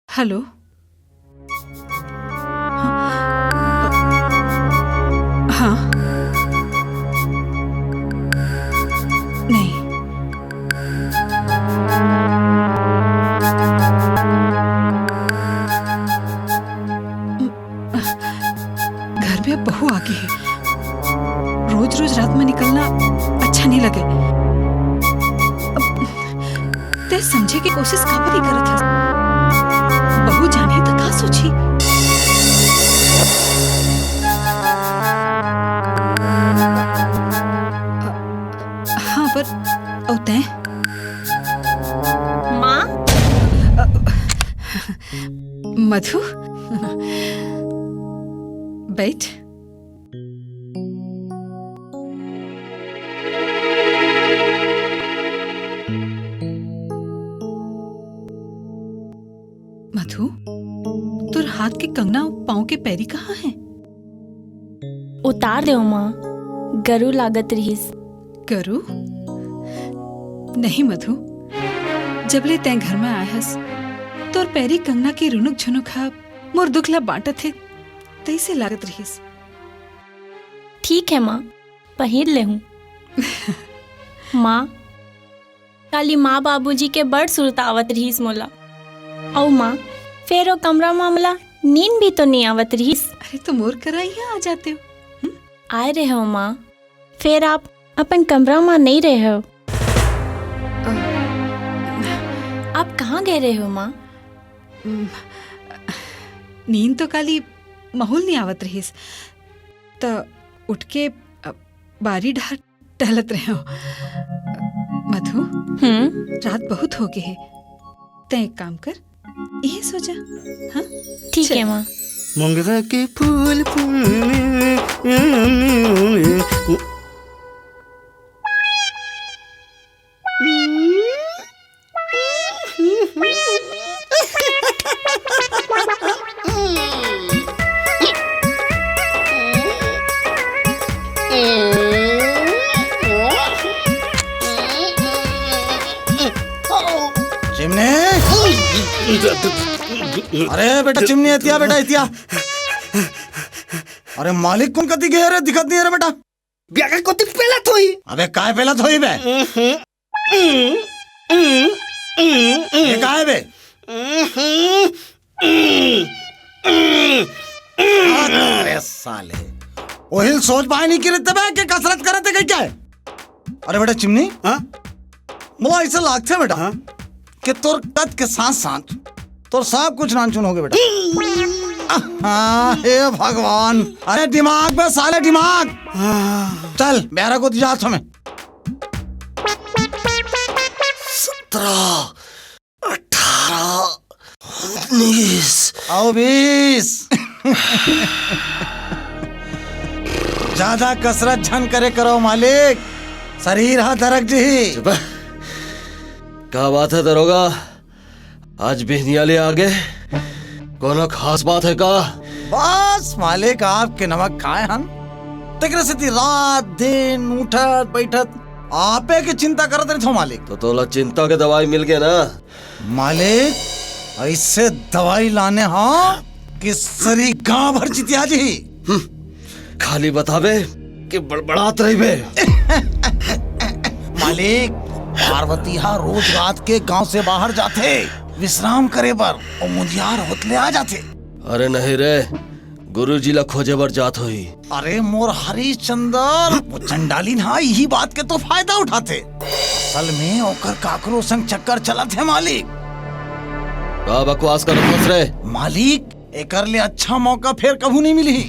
हेलो। हाँ। हाँ। नहीं। घर में अब बहू आ गई है। रोज रोज रात में निकलना अच्छा नहीं लगे। अब तैं समझे के कोशिश काबर नहीं करत हस? बहू जानी तो का सोची? हाँ, पर अउ तैं? माँ? मधु, बैठ। मधु, तोर हाथ के कंगना अउ पाँव के पैरी कहाँ हे? उतार देव माँ, गरु लागत रिहिस। गरु? नहीं मधु, जब ले तैं घर में आए हस, तोर पैरी कंगना के रुनुक झुनुक हा मोर दुख ला बांटत हे, तइसे लागत रिहिस। ठीक हे माँ, पहिर लेहूँ। माँ, काली माँ बाबूजी के बड़ सुरता आवत रिहिस मोला। अउ माँ, फेर ओ कमरा माँ मोला नींद भी तो नइ आवत रिहिस। अरे, तो मोर करा इहाँ आ जाते हो। हम्म? आए रहे हो माँ, फेर आप अपन कमरा माँ नइ रहे हो। अ, आप कहाँ गए रहे हो माँ? उम, नींद तो काली माहौल नइ आवत रिहिस, त उठ के, अ, बारी डहर टहलत रहे हो। मधु, हम्म? रात बहुत हो गए हे, तैं एक काम कर, इही सो जा। हाँ? ठीक चल। हे माँ। मोंगरा के फूल फूल। चिमनी। अरे बेटा चिमनी, एतिया बेटा, एतिया। अरे मालिक कोन कति गे रे, दिखत नइ हे रे बेटा। बेटा कोती पेलत होही। अबे काय पेलत होही बे? ये काय बे? अरे साले, ओहिल सोच पाए नइ किरिस ते बे के कसरत करत हे कहिके? अरे बेटा चिमनी, हाँ? मोला अइसे लागथे बेटा, हाँ? कि तोर कद के साथ साथ तोर सब कुछ नानचुन हो गे बेटा। हाँ, हे भगवान, अरे दिमाग बे साले, दिमाग। हाँ। चल, बेरा कोती जात हों मैं। सत्रह, अठारह, उन्नीस। अउ बीस। जादा कसरत झन करे करो मालिक, शरीर हा दरक जही। चुप। का बात हे दरोगा, आज बिहनिया ले आगे, कोनो खास बात हे का? बस मालिक, आपके नमक खाए हन, तेकरे सेती रात दिन उठत बैठत आपे के चिंता करत रहिथों मालिक। तो तोला चिंता के दवाई मिल गे ना? मालिक, अइसे दवाई लाने हों कि सरी गांव भर चितिया जही। हम्म, खाली बताबे कि बड़बड़ात रहिबे। मालिक, पार्वती हा रोज रात के गांव से बाहर जाथे विश्राम करे बर, अउ मुंधियार होत ले आ जाथे। अरे नहीं रे, गुरुजी ला खोजे बर जात होही। अरे मोर हरिश्चंदर, वो चंडालिन हा इही बात के तो फायदा उठाथे। असल में ओकर काकरो संग चक्कर चलत हे मालिक। का बकवास करत हस रे? मालिक, एकर ले अच्छा मौका फेर कभू नइ मिलही।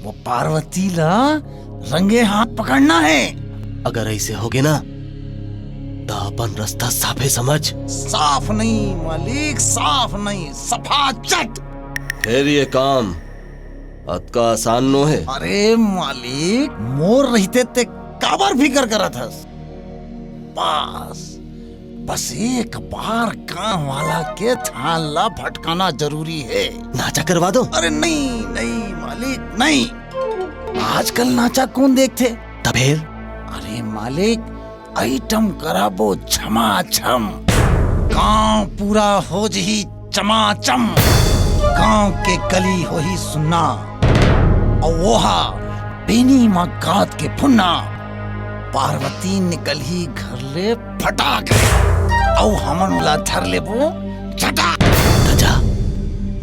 वो पार्वती ला रंगे हाथ पकड़ना है। अगर ऐसे होगे ना, तो अपन रास्ता साफे समझ। साफ नहीं मालिक, साफ नहीं, सफाचट। फिर ये काम अतका आसान नो हे। अरे मालिक, मोर रहिते ते काबर फिकर करत हस? बस, बस एक बार गांव वाला के ध्यान ला भटकाना जरूरी हे। नाचा करवा दो। अरे नहीं, नहीं मालिक, नहीं। आजकल नाचा कौन देखथे? तभेर? अरे मालिक, आइटम कराबो झमाझम। गांव पूरा हो जही चमाचम। गांव के गली होही सुन्ना। अउ ओहा बेनी म गात के फुन्ना। पार्वती निकलही घर ले फटाक ले। अउ हमन ओला धर लेबो झटाक। त जा,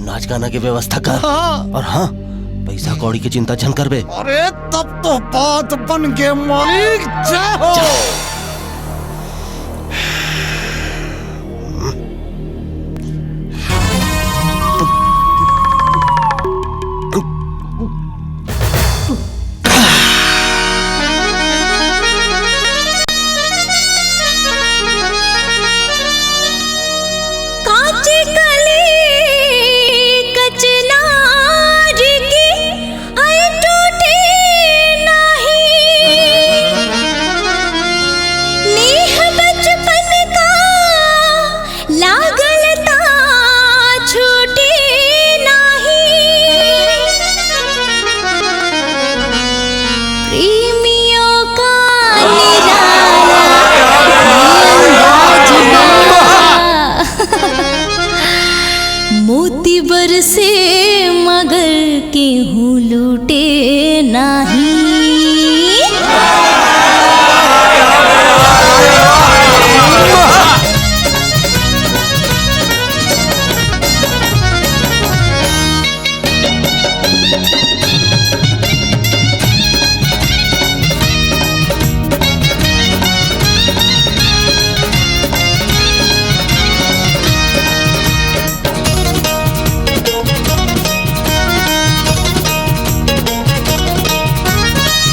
नाच गाना के व्यवस्था कर। हाँ। और हाँ, पैसा कौड़ी के चिंता झन करबे। अरे तब तो बात बन गे मालिक, जय हो। कांची कली कचनार की अई टूटे नाही। नेह बचपन का लागल ता छूटे नाही। प्रेमियों का निराला अंदाज बा। मोती बरसे मगर केहू लूटे नाही।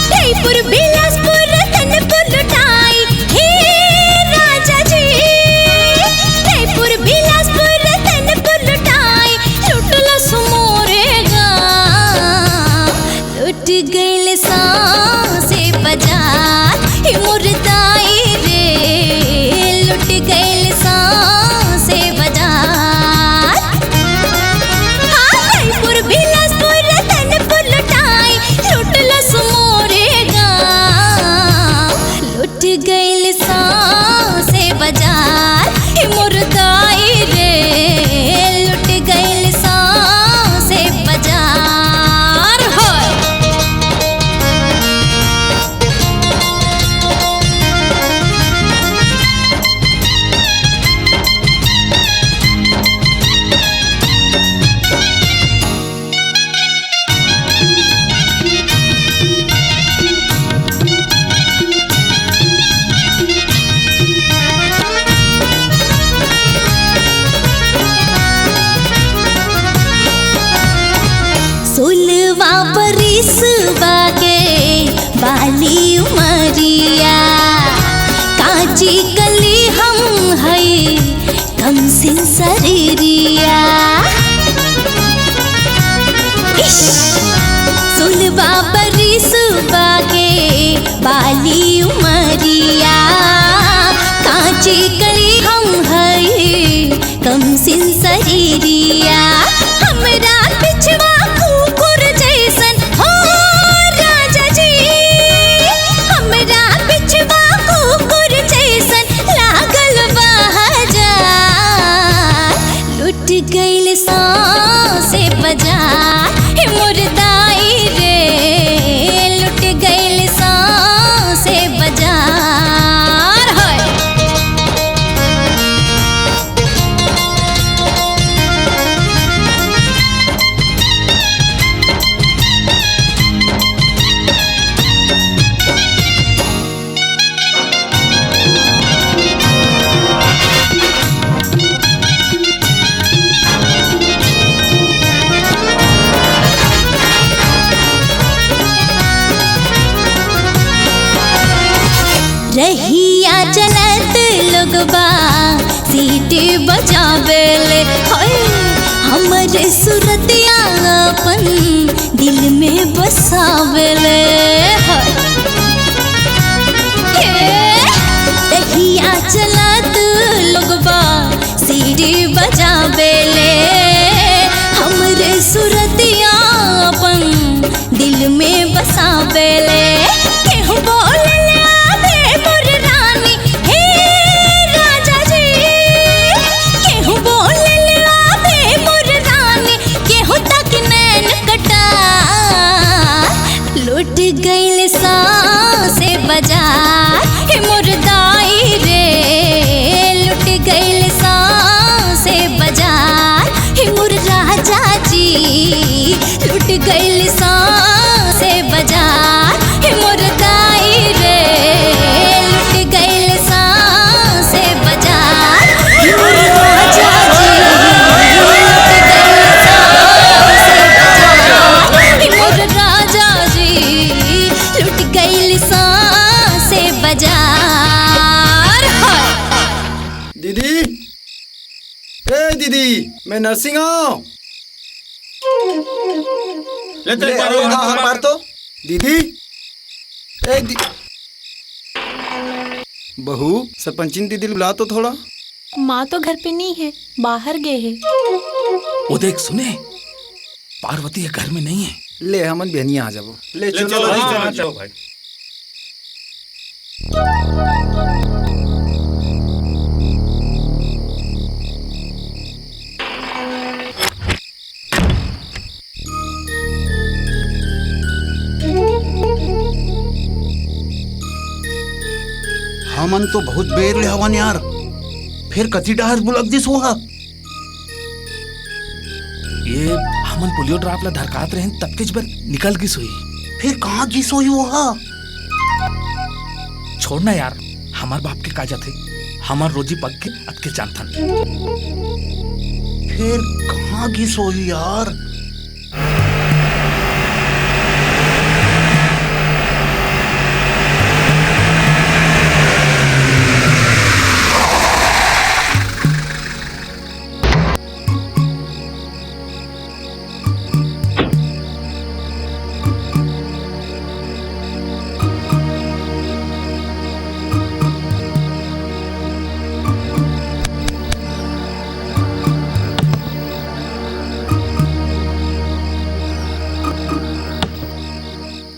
जयपुर बिलासपुर रतनपुर लुटाई, हे राजा जी। जयपुर बिलासपुर रतनपुर लुटाई, लुटलस मोरे गाँव। लुट गइल सौंसे बाजार, हे मोर दाई रे, लुट गइल सौंसे बाजार। हाँ, जयपुर बिलासपुर रतनपुर लुटाई, लुटलस मोरे गाँव। लुट गइल सौंसे बाजार, हे मोर दाई रे, लुट गइल सौंसे बाजार। होय। सोलवा बरिसवा के बाली उमरिया, कांची कली हम हई कमसिन सरीरिया। इश! सोलवा बरिसवा के बाली उमरिया, कांची कली हम हई कमसिन सरीरिया। हमरा पिछवा कुकुर जैसन हो राजा जी, हमरा पिछवा कुकुर जैसन लागल बा हजार। लुट गइल सौंसे बाजार, हे मोर दाई रहिया चलत लोगबा सीटी बजावेले, होय, हमर सुरतिया अपन दिल में बसावेले, होय। ए, रहिया चलत लोगबा सीटी बजावेले, हमर सुरतिया अपन दिल में बसावेले। केहू बोलेले आवे मोर रानी, हे राजा जी। केहू बोलेले आवे मोर रानी, केहू तक नैन कटार। लुट गइल सौंसे बाजार, हे मोर दाई रे। लुट गइल सौंसे बाजार, हे मोर राजा जी। लुट गइल सौंसे बाजार, हे मोर दाई रे। लुट गइल सौंसे बाजार, हे मोर राजा जी। लुट गइल सौंसे बाजार, हे मोर राजा जी। लुट गइल सौंसे बाजार। दीदी, ए दीदी, मैं नरसिंह हूँ। ले, ले, एक बार और, और, हाँ, हाँ, मार। मार तो। दीदी, ए दी-, बहू, सरपंचिन दीदी ल बुला तो थोड़ा। माँ तो घर पे नहीं है, बाहर गए है। वो देख सुने, पार्वती ये घर में नहीं है। ले, हमन बिहनिया आ जाबो। ले, ले, चलो चलो, भाई, हाँ, चलो, हाँ, चलो। चलो भाई। हमन तो बहुत बेर ले हवन यार, फेर कति डहर बुलक दिस वो ह। ये हमन पोलियो ड्राप ला धरकात रहेन, ततकेच बर निकल गिस होही। फेर कहाँ गिस होही वो ह? छोड़ ना यार, हमर बाप के का जाथे, हमर रोजी पग के अतके जानथन। फेर कहाँ गिस होही यार?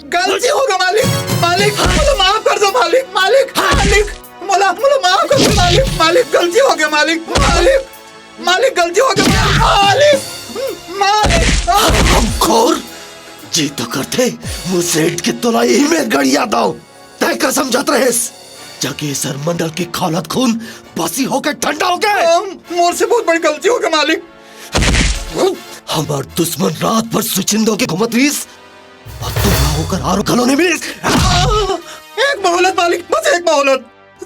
गलती हो गे मालिक, मालिक, मोला माफ कर दो मालिक, मालिक, मालिक, मोला, मोला माफ कर दो मालिक, मालिक, गलती हो गे मालिक, मालिक, मालिक, गलती हो गे मालिक, मालिक। हरामखोर, जी तो करथे, मुझे इनके तोला इही में गड़िया दो। तय का समझत रहेस? जाके सर मंडल के खौलत खून बासी होके ठंडा होके। हम, मोर से बहुत बड़ी गलती हो गे मालिक। हमार दुश्मन रात भर सुचिंदो के घूमत रहिस, अउ तोला ओकर आरो घलो नहीं मिलिस। एक मोहलत मालिक, बस एक मोहलत,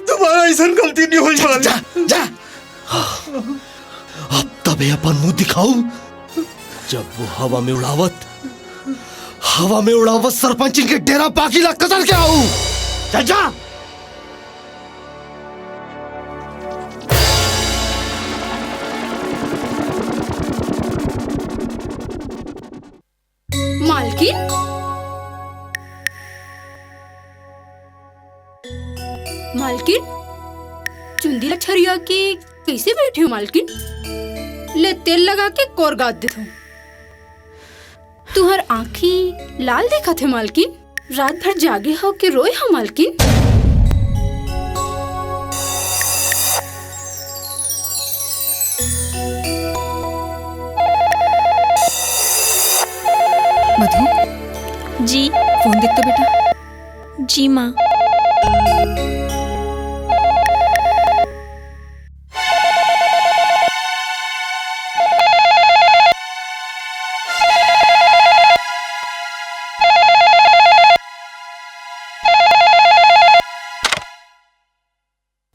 दोबारा अइसन गलती नहीं होई मालिक। जा, जा। अब तबे अपन मुंह दिखाऊ, जब वो हवा में उड़ावत, हवा में उड़ावत सरपंचिन के डेरा बागी ला कतर के आऊ। चल जा। मालकिन, मालकिन, चुंदी ला छरिया के कइसे बैठे हो मालकिन? ले तेल लगा के कोरगात देथों। तुहर आँखी लाल दिखत हे मालकिन। रात भर जागे हो के रोए हो मालकिन? मधु। जी। फोन देख तो बेटा। जी माँ।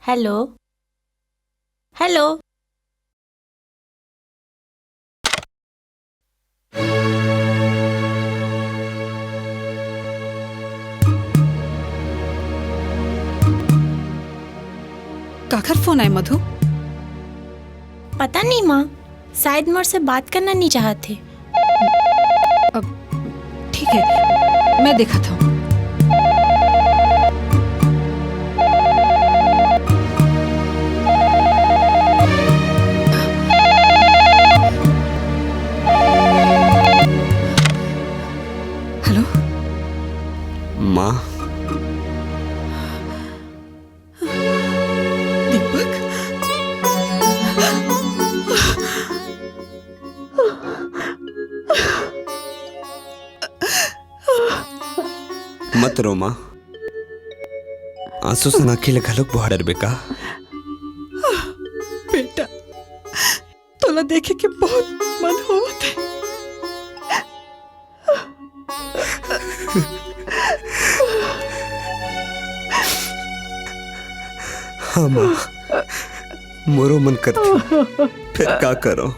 Hello, hello. कर फोन आए मधु? पता नहीं माँ, शायद मोर से बात करना नहीं चाहत हे। अब ठीक है, मैं देखत हूँ। हेलो। माँ। दीपक। मत रो माँ, आंसू संग आँखी ल घलोक बोहा डरबे का? बेटा, तोला देखे के बहुत मन होवत हे। हाँ माँ, मोरो मन करथे, फेर का करो?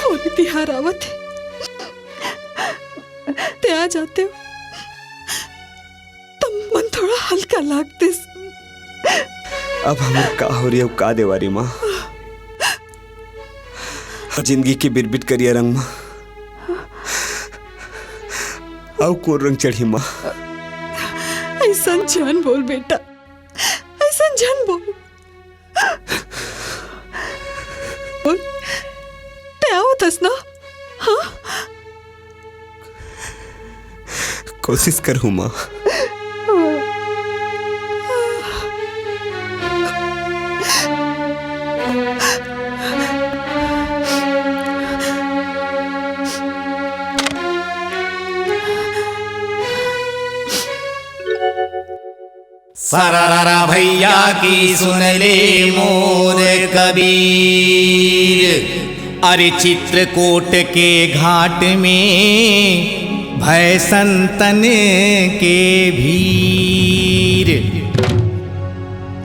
होली तिहार आवत हे, ते आ जाते हो। त मन थोड़ा हल्का लागतिस। अब हमर का होरी अउ का देवारी माँ? जिंदगी के बिरबिट करिया रंग मा अउ कोन रंग चढ़ही माँ? अइसन झन बोल बेटा, अइसन झन बोल। बोल, ते आवत हस ना? हाँ? कोशिश करहूँ माँ। सरारा भैया की सुन ले मोर कबीर। अरे चित्रकूट के घाट में भय संतन के भीड़।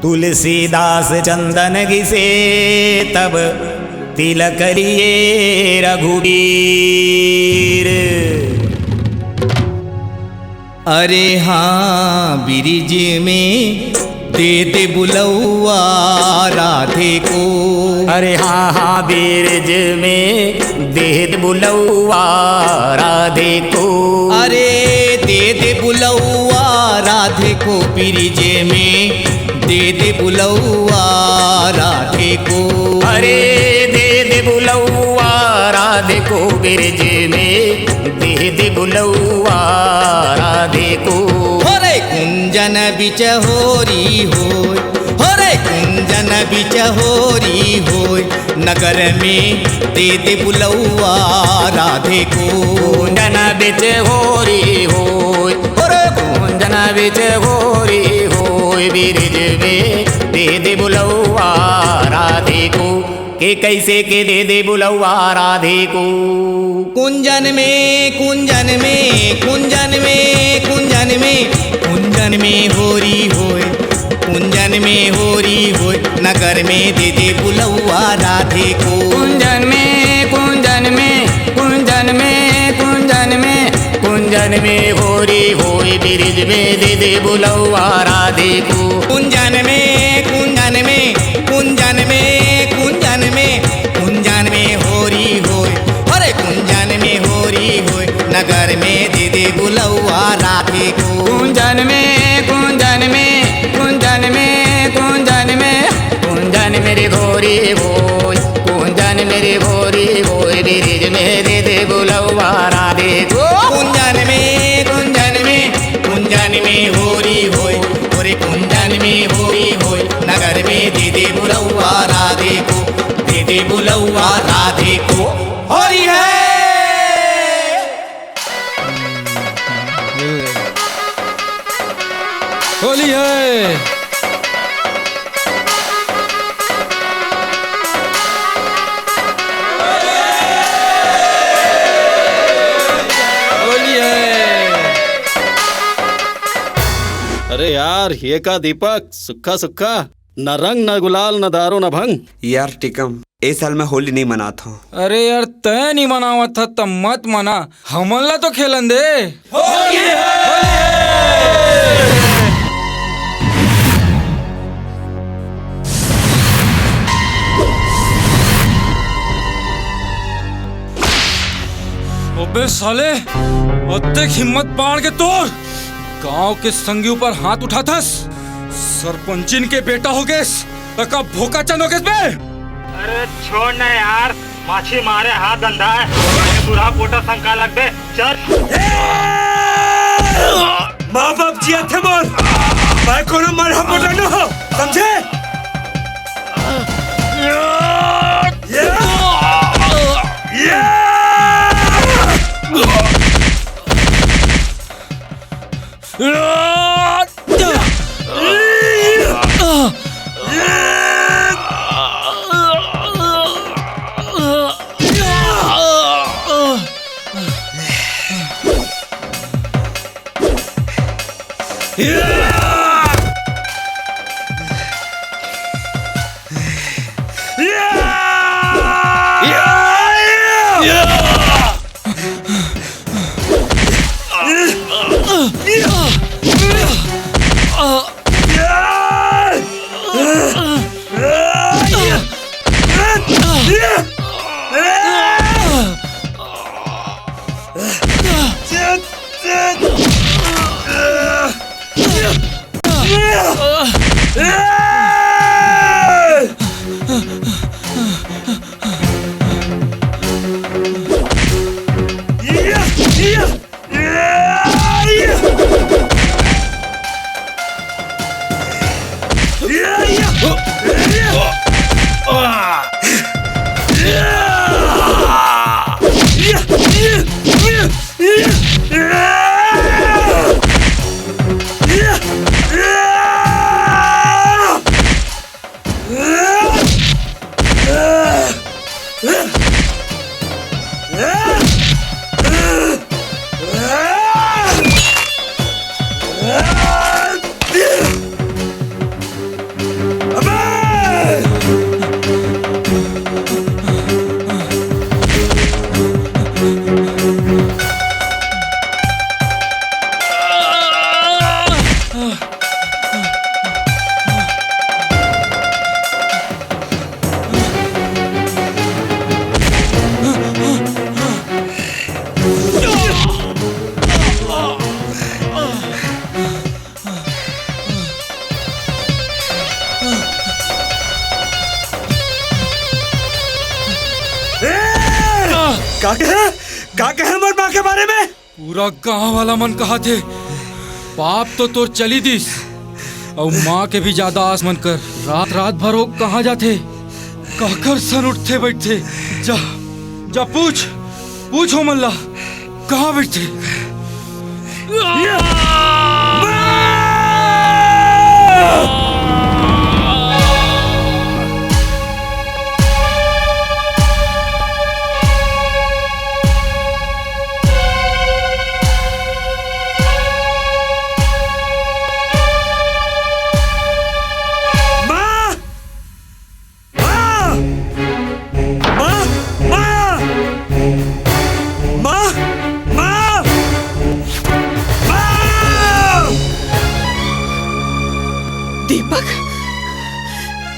तुलसीदास चंदन घिसे तब तिलक लिए रघुबीर। अरे हाँ, बिरिज में दे दे बुलौआ राधे को। अरे हाँ, हाँ, बिरिज में दे दे बुलौआ राधे को। अरे दे दे बुलौआ राधे को, बिरिज में दे दे बुलौआ राधे को। अरे दे दे बुलौआ राधे को, बिरिज में दे दे बुलौआ राधे को। हो रे कुंजन बिच होरी होय, हो रे कुंजन बिच होरी होय, नगर में दे दे बुलौआ राधे को। कुंजन बिच होरी होय, हो रे कुंजन बिच होरी होय, बिरिज में दे दे बुलौआ राधे को। के कैसे के दे दे बुलौआ राधे को। कुंजन में, कुंजन में, कुंजन में, कुंजन में, कुंजन में होरी होय, कुंजन में होरी होय, नगर में दे दे बुलौआ राधे को। कुंजन में, कुंजन में, कुंजन में, कुंजन में, कुंजन में होरी होय, बिरिज में दे दे बुलौआ राधे को। कुंजन में, कुंजन में, कुंजन में, कुंजन में, कुंजन में होरी होय, अरे कुंजन में होरी होय, नगर में दे दे बुलौआ राधे को। कुंजन में, कुंजन में, कुंजन में, कुंजन में, कुंजन मेरे होरी होय, कुंजन मेरे होरी होय, बिरिज में दे दे बुलौआ राधे को। कुंजन में, कुंजन में, कुंजन में होरी होय, अरे कुंजन में होरी होय, नगर में दे दे बुलौआ राधे को, दे दे बुलौआ राधे को। होरी है। होली है। होली है। अरे यार, ये का दीपक, सुक्खा सुक्खा। न रंग, न गुलाल, न दारू, न भंग। यार टिकम, ए साल मैं होली नहीं मनात हूँ। अरे यार, तय नहीं मनावत था, तब मत मना, हमन ला तो खेलन दे। अबे साले, अतेक हिम्मत बाढ़ के तोर गांव के संगी ऊपर हाथ उठाथस? सरपंचिन के बेटा हो गेस, त का भोका चंद हो गेस बे? अरे छोड़ ना यार, माछी मारे हाथ गंदा है। ये बुरा पोटा शंका लग बे, चल। माँ बाप जिया थे मोर, मैं कोनो मरहा पोटा न हो, समझे? ये, ये। का कहे? का कहे मोर माँ के बारे में? पूरा गांव वाला मन कहा थे, बाप तो तोर चली दिस, अउ माँ के भी ज्यादा आस मन कर। रात रात भर वो कहाँ जाथे, काकर सन उठथे बैठथे? जा, जा पूछ, पूछ ओमन ला, कहाँ बैठथे? माँ! माँ! माँ! माँ! माँ! माँ! माँ! दीपक,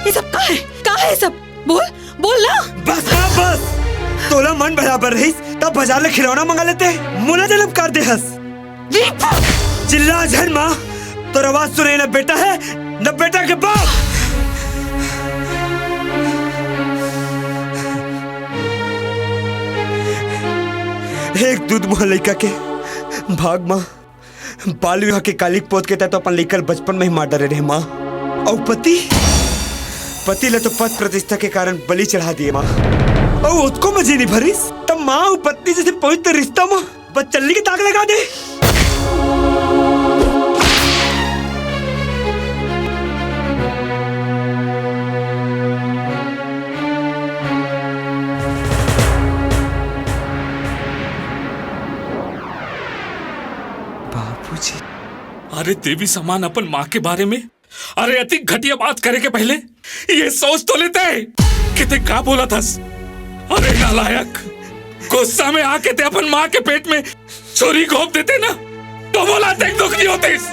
ये सब का है? का है ये सब? बोल, बोल ना। बस माँ, बस। तोला मन भराबर रहिस, तब बाजार ले खिलौना मंगा लेते। मोला जलम कर दे हस। चिल्ला झन माँ, तोर आवाज सुने न बेटा है, न बेटा के बाप। एक दूध मुहा लइका के भाग माँ, बाल विवाह के कालिक पोत के तैं तो अपन लइका ल बचपन में ही मार डरे रहे माँ। अउ पति, पति ल तो पद प्रतिष्ठा के कारण बलि चढ़ा दिए माँ। अउ ओतको में जी नइ भरिस, तब माँ अउ पत्नी जैसे पवित्र रिश्ता माँ बच्चल्ली के दाग लगा दे। बाबूजी। अरे देवी समान अपन माँ के बारे में अरे, अतिक घटिया बात करे के पहले ये सोच तो लेते हैं कि ते का बोलत हस। अरे नालायक, गुस्सा में आके ते अपन माँ के पेट में छुरी घोंप देते ना, तो मोला अतिक दुख नहीं होतिस।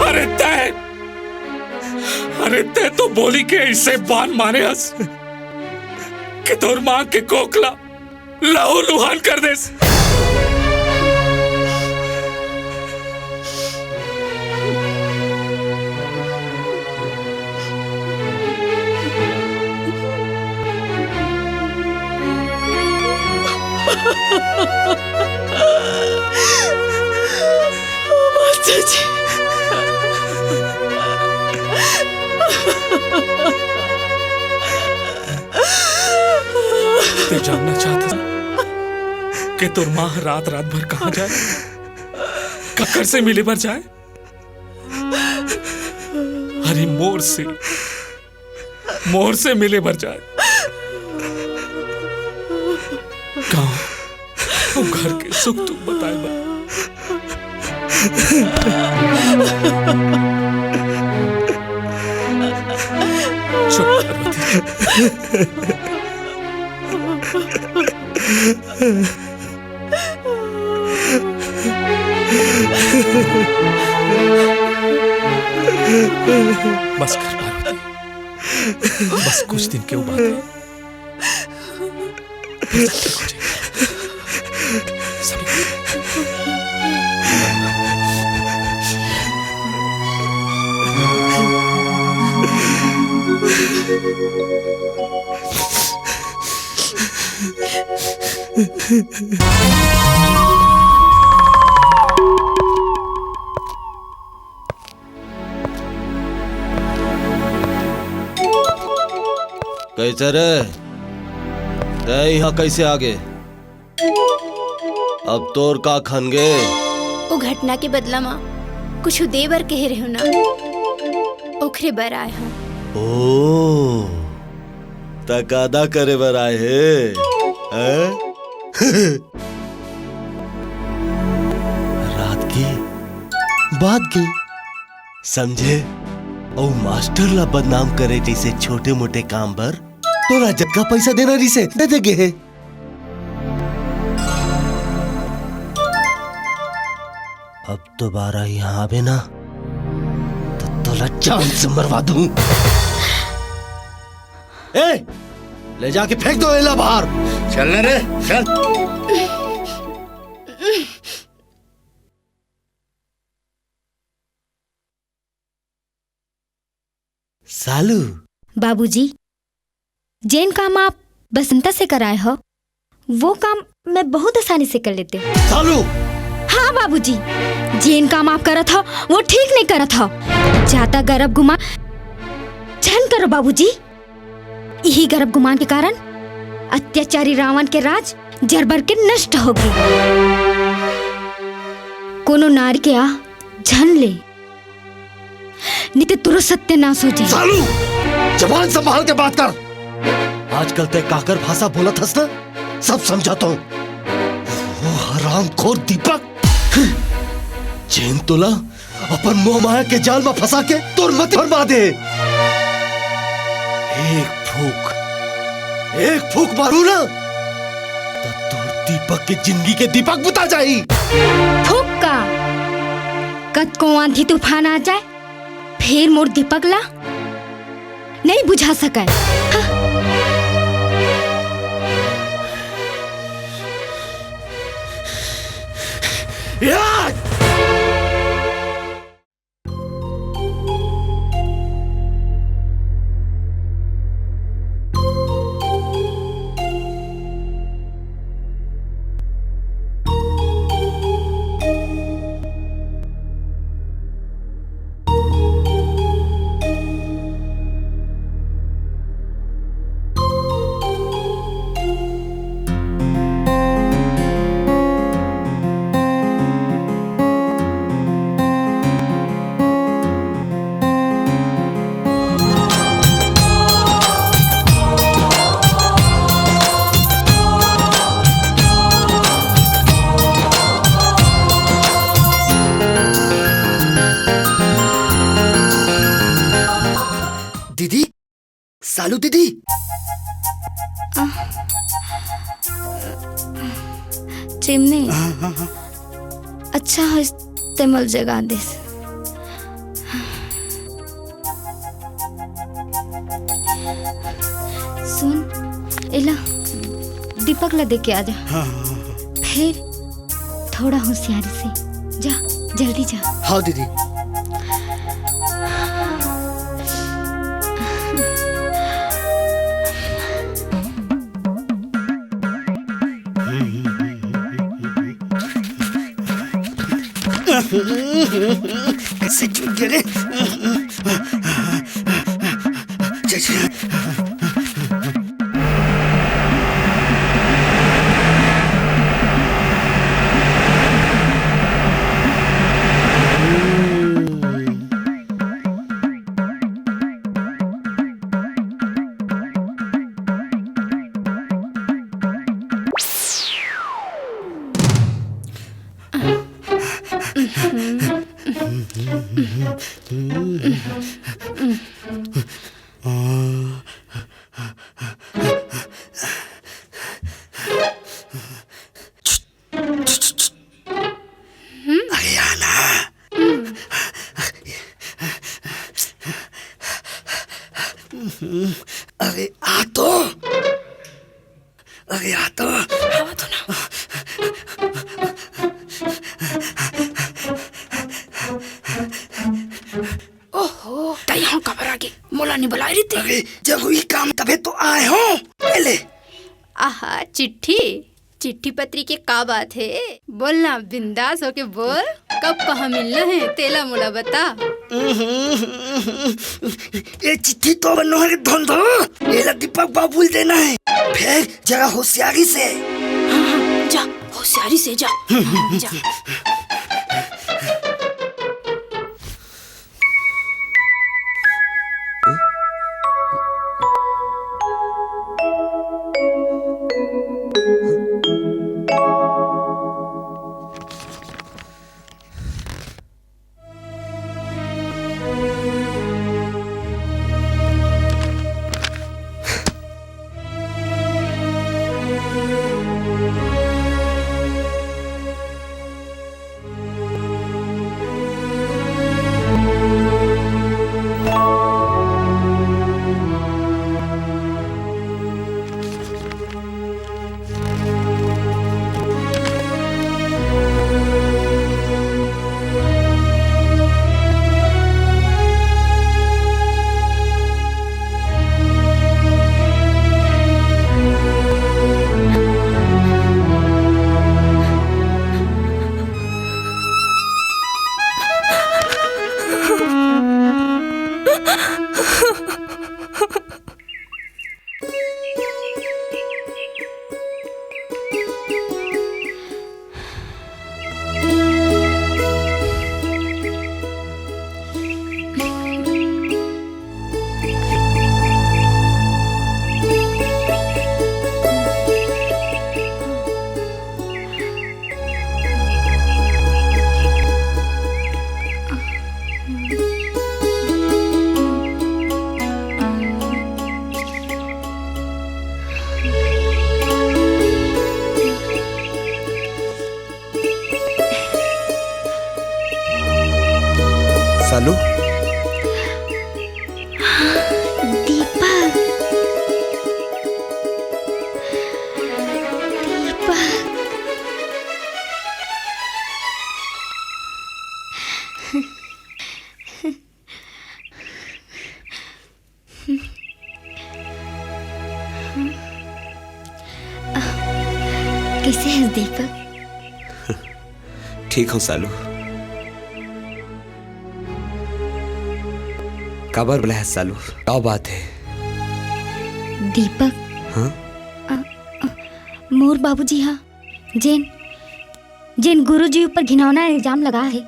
अरे ते, अरे ते तो बोली के ऐसे बान मारे हस कि तोर माँ के कोख ला लहू लुहान कर देस। माता जी। ते जानना चाहत हस कि तोर माँ रात रात भर कहाँ जाए, ककर से मिले बर जाए? अरे मोर से, मोर से मिले बर जाए। गाँव अउ घर के सुख दुख बताए बर। चुप, पार्वती, चुप। बस कर पार्वती, बस कुछ दिन के वो बात है। कैसे रे? तै इहाँ कैसे आगे? अब तोर का खन गे? ओ घटना के बदला म कुछु दे बर कहे रेहेव ना, ओखरे बर आए हंव। ओ, तकादा करे बर आए हे, हैं? रात के बात के समझे, अउ मास्टर ला बदनाम करे जैसे छोटे मोटे काम बर तोला जतका पैसा देना रिसे, दे दे गे हे। अब दोबारा यहाँ आबे ना, तो तोला जान से मरवा दूं। ए, ले जाके फेंक दो एला बाहर। चल ना रे, चल। सालू। बाबूजी, जेन काम आप बसंता से कराए हो, वो काम मैं बहुत आसानी से कर लेते हूँ। सालू! हाँ बाबूजी, जेन काम आप करत हो, वो ठीक नहीं करत हो। जादा गरब गुमान झन करो बाबूजी। इही गरब गुमान के कारण अत्याचारी रावण के राज जरबर के नष्ट हो गे। कोनो नारी के आह झन ले, नहीं तो तुरंत सत्यानाश हो जाए। सालू, जबान संभाल के बात कर। आजकल तै काकर भाषा बोलत हस ना, सब समझाता हूँ। वो हरामखोर दीपक, जेन तोला अपन मोह माया के जाल में फंसा के तोर मति भरमा दे। एक फूंक, एक फूंक मारू ना, त तोर दीपक के जिंदगी के दीपक बुता जाही। फूंक का? कतको आंधी तूफान आ जाए, फेर मोर दीपक ला नहीं बुझा सकय। हाँ। या! अलू दीदी। चिमनी। हाँ, हाँ, हाँ। अच्छा होइस ते मोला जगा देस। सुन, एला दीपक ला दे के आ जा। हाँ, हाँ, हाँ, हाँ। फिर थोड़ा होशियारी से जा, जल्दी जा। हाँ दीदी। कैसे छूट गया रे? चल, चल। अरे आना। अरे आ तो। अरे आ तो। आवा तो ना। ओहो, तै यहाँ काबर आ गे? मोला नहीं बुलाए रहिते। अरे, जरूरी काम तभे तो आए हो। ले ले। आहा, चिट्ठी। चिट्ठी पत्री के का बात हे? बोल ना, बिंदास होके बोल। कब कहाँ मिलना हे, तेला मोला बता। ये चिट्ठी तो बनोहर के धंधा, एला दीपक बाबू ल देना हे। फिर जरा होशियारी से। हाँ, हाँ, जा, होशियारी से जा। जा। सालू। दीपक। दीपक। कइसे हस दीपक? ठीक हूँ सालू। काबर बुलाए हस सालू? का बात हे? दीपक। हाँ? अ, अ, मोर बाबूजी हा जेन, जेन गुरुजी ऊपर घिनौना इल्जाम लगा हे,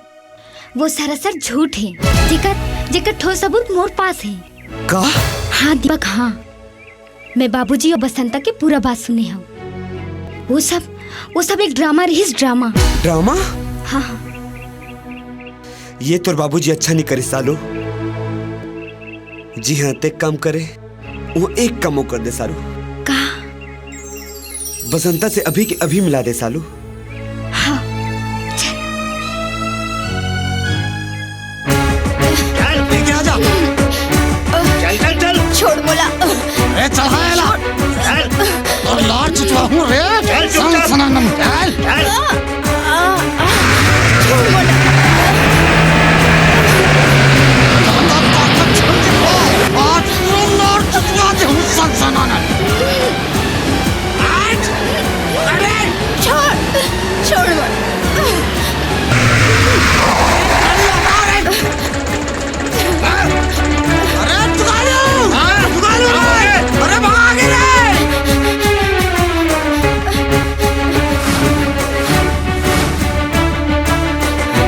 वो सरासर झूठ हे। जेकर, जेकर ठोस सबूत मोर पास हे। का? हाँ दीपक, हाँ। मैं बाबूजी और बसंता के पूरा बात सुने हूँ। वो सब, वो सब एक ड्रामा रहिस, ड्रामा। ड्रामा? हाँ, हाँ। ये तोर बाबूजी अच्छा नहीं करे सालू। जी हाँ, ते काम करे। वो एक काम और कर दे सालू। का? बसंता से अभी के अभी मिला दे सालू। हाँ, चल। चल, लेके आ जा। चल, चल, चल। छोड़ मोला। ए, चल, हाँ, एला। चल। और लार चुचवा हूँ रे। चल, चुपचाप। सन सनानन, चल। चल। आ, आ, आ, छोड़ मोला। आज पूरा लार चुचवा दे हूँ, सन सनानन। छोड़, छोड़ मत। अरे, तुगालू! हाँ, तुगालू रे! अरे, भाग रे!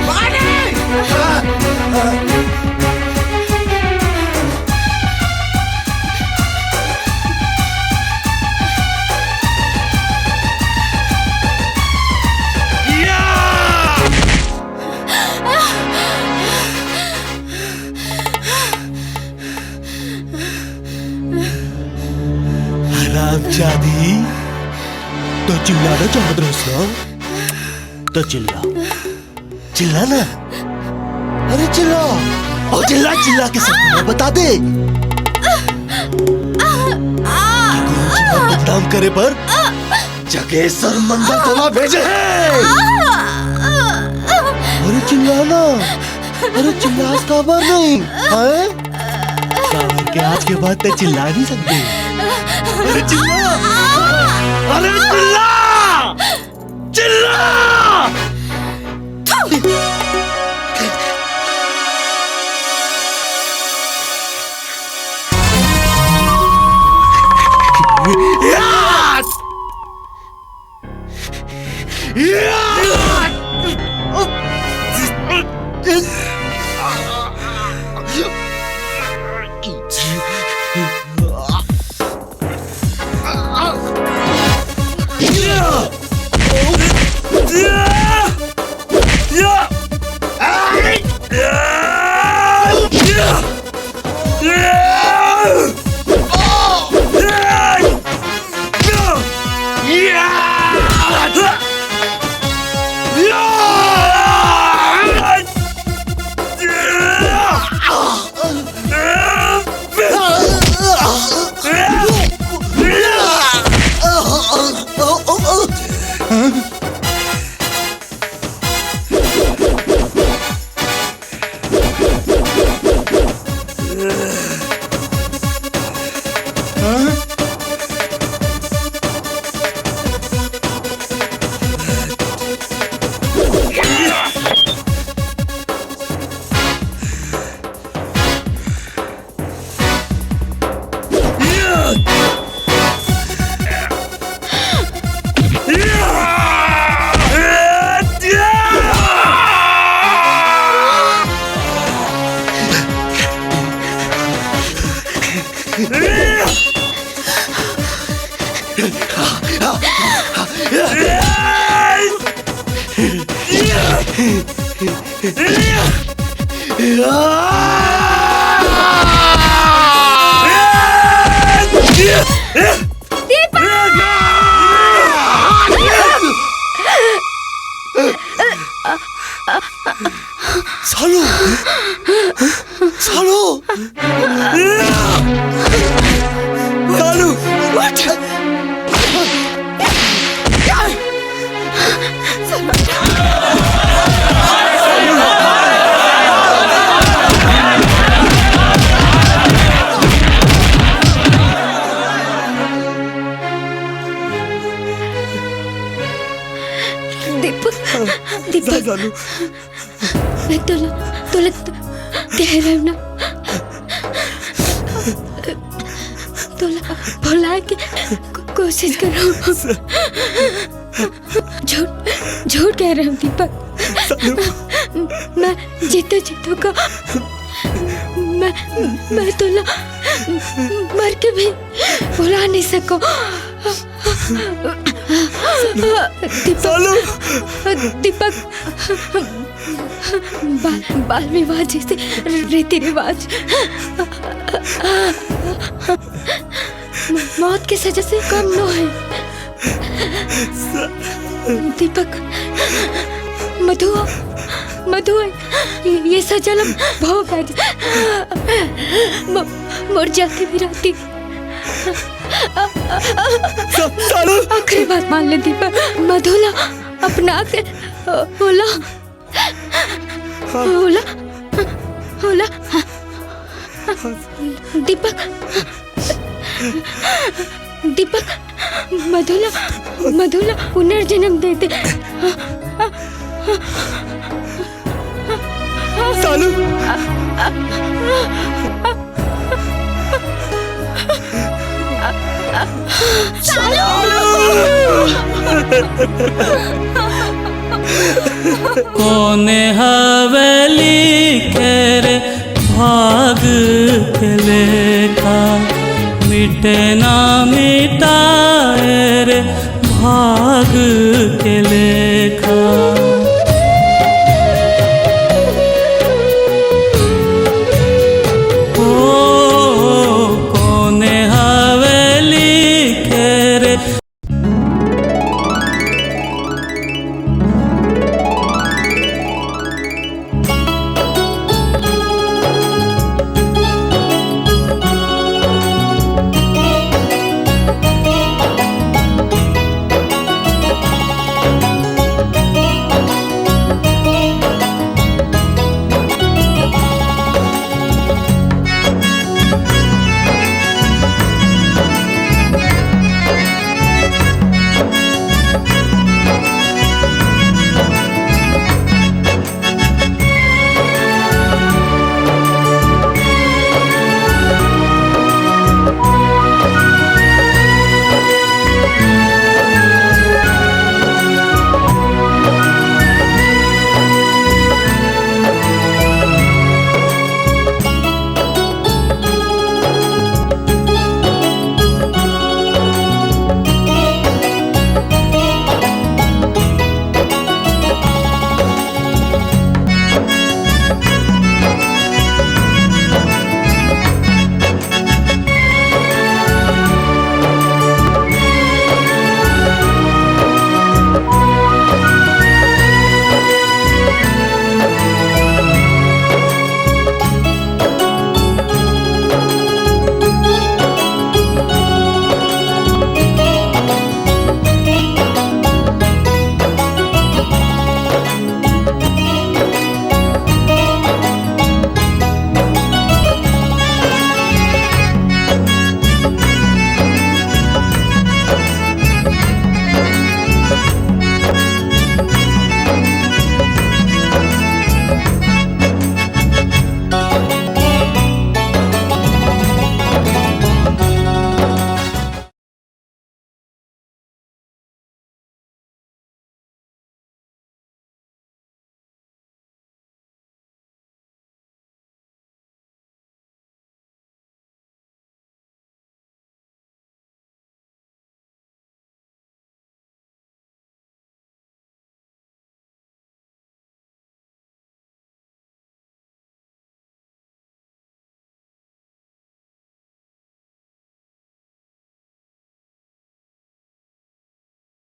भाग रे! हरामजादी, तो चिल्लाना चाहत रहोस ना? तो चिल्ला, चिल्ला ना। अरे चिल्ला, और चिल्ला चिल्ला के सब बता दे। बदनाम करे पर जगेश्वर मंडल तोला भेजे हे। अरे चिल्ला ना, अरे चिल्लास काबर नहीं, हैं? काबर के आज के बाद ते चिल्ला नहीं सकते। अरे चिल्ला, अरे चिल्ला। चिल्ला! सालू, सालू, सालू, उठ। दीपक, दीपक। जा सालू। मैं तोला, तोला त-, कह रहा हूँ ना। तोला भुला के को-, कोशिश करो। झूठ, झूठ कह रहा हूँ दीपक। मैं जीतो जीतो का, मैं, मैं तोला मर के भी भुला नहीं सको। दीपक, दीपक, बाल, बाल विवाह जैसे रीति रिवाज मौत के सजा से कम नो है। दीपक, मधु, मधु, ये सजा ला भोग आज। मो-, मोर जाति बिराती। आखिरी बात मान ले दीपक, मधु ला अपना से, ओला, ओला, ओला। दीपक, दीपक, मधु ला, मधु ला पुनर्जन्म दे दे। सालू। कोने हवे लिखे रे भाग के लेखा, मिटे ना मिटाए रे भाग के लेखा।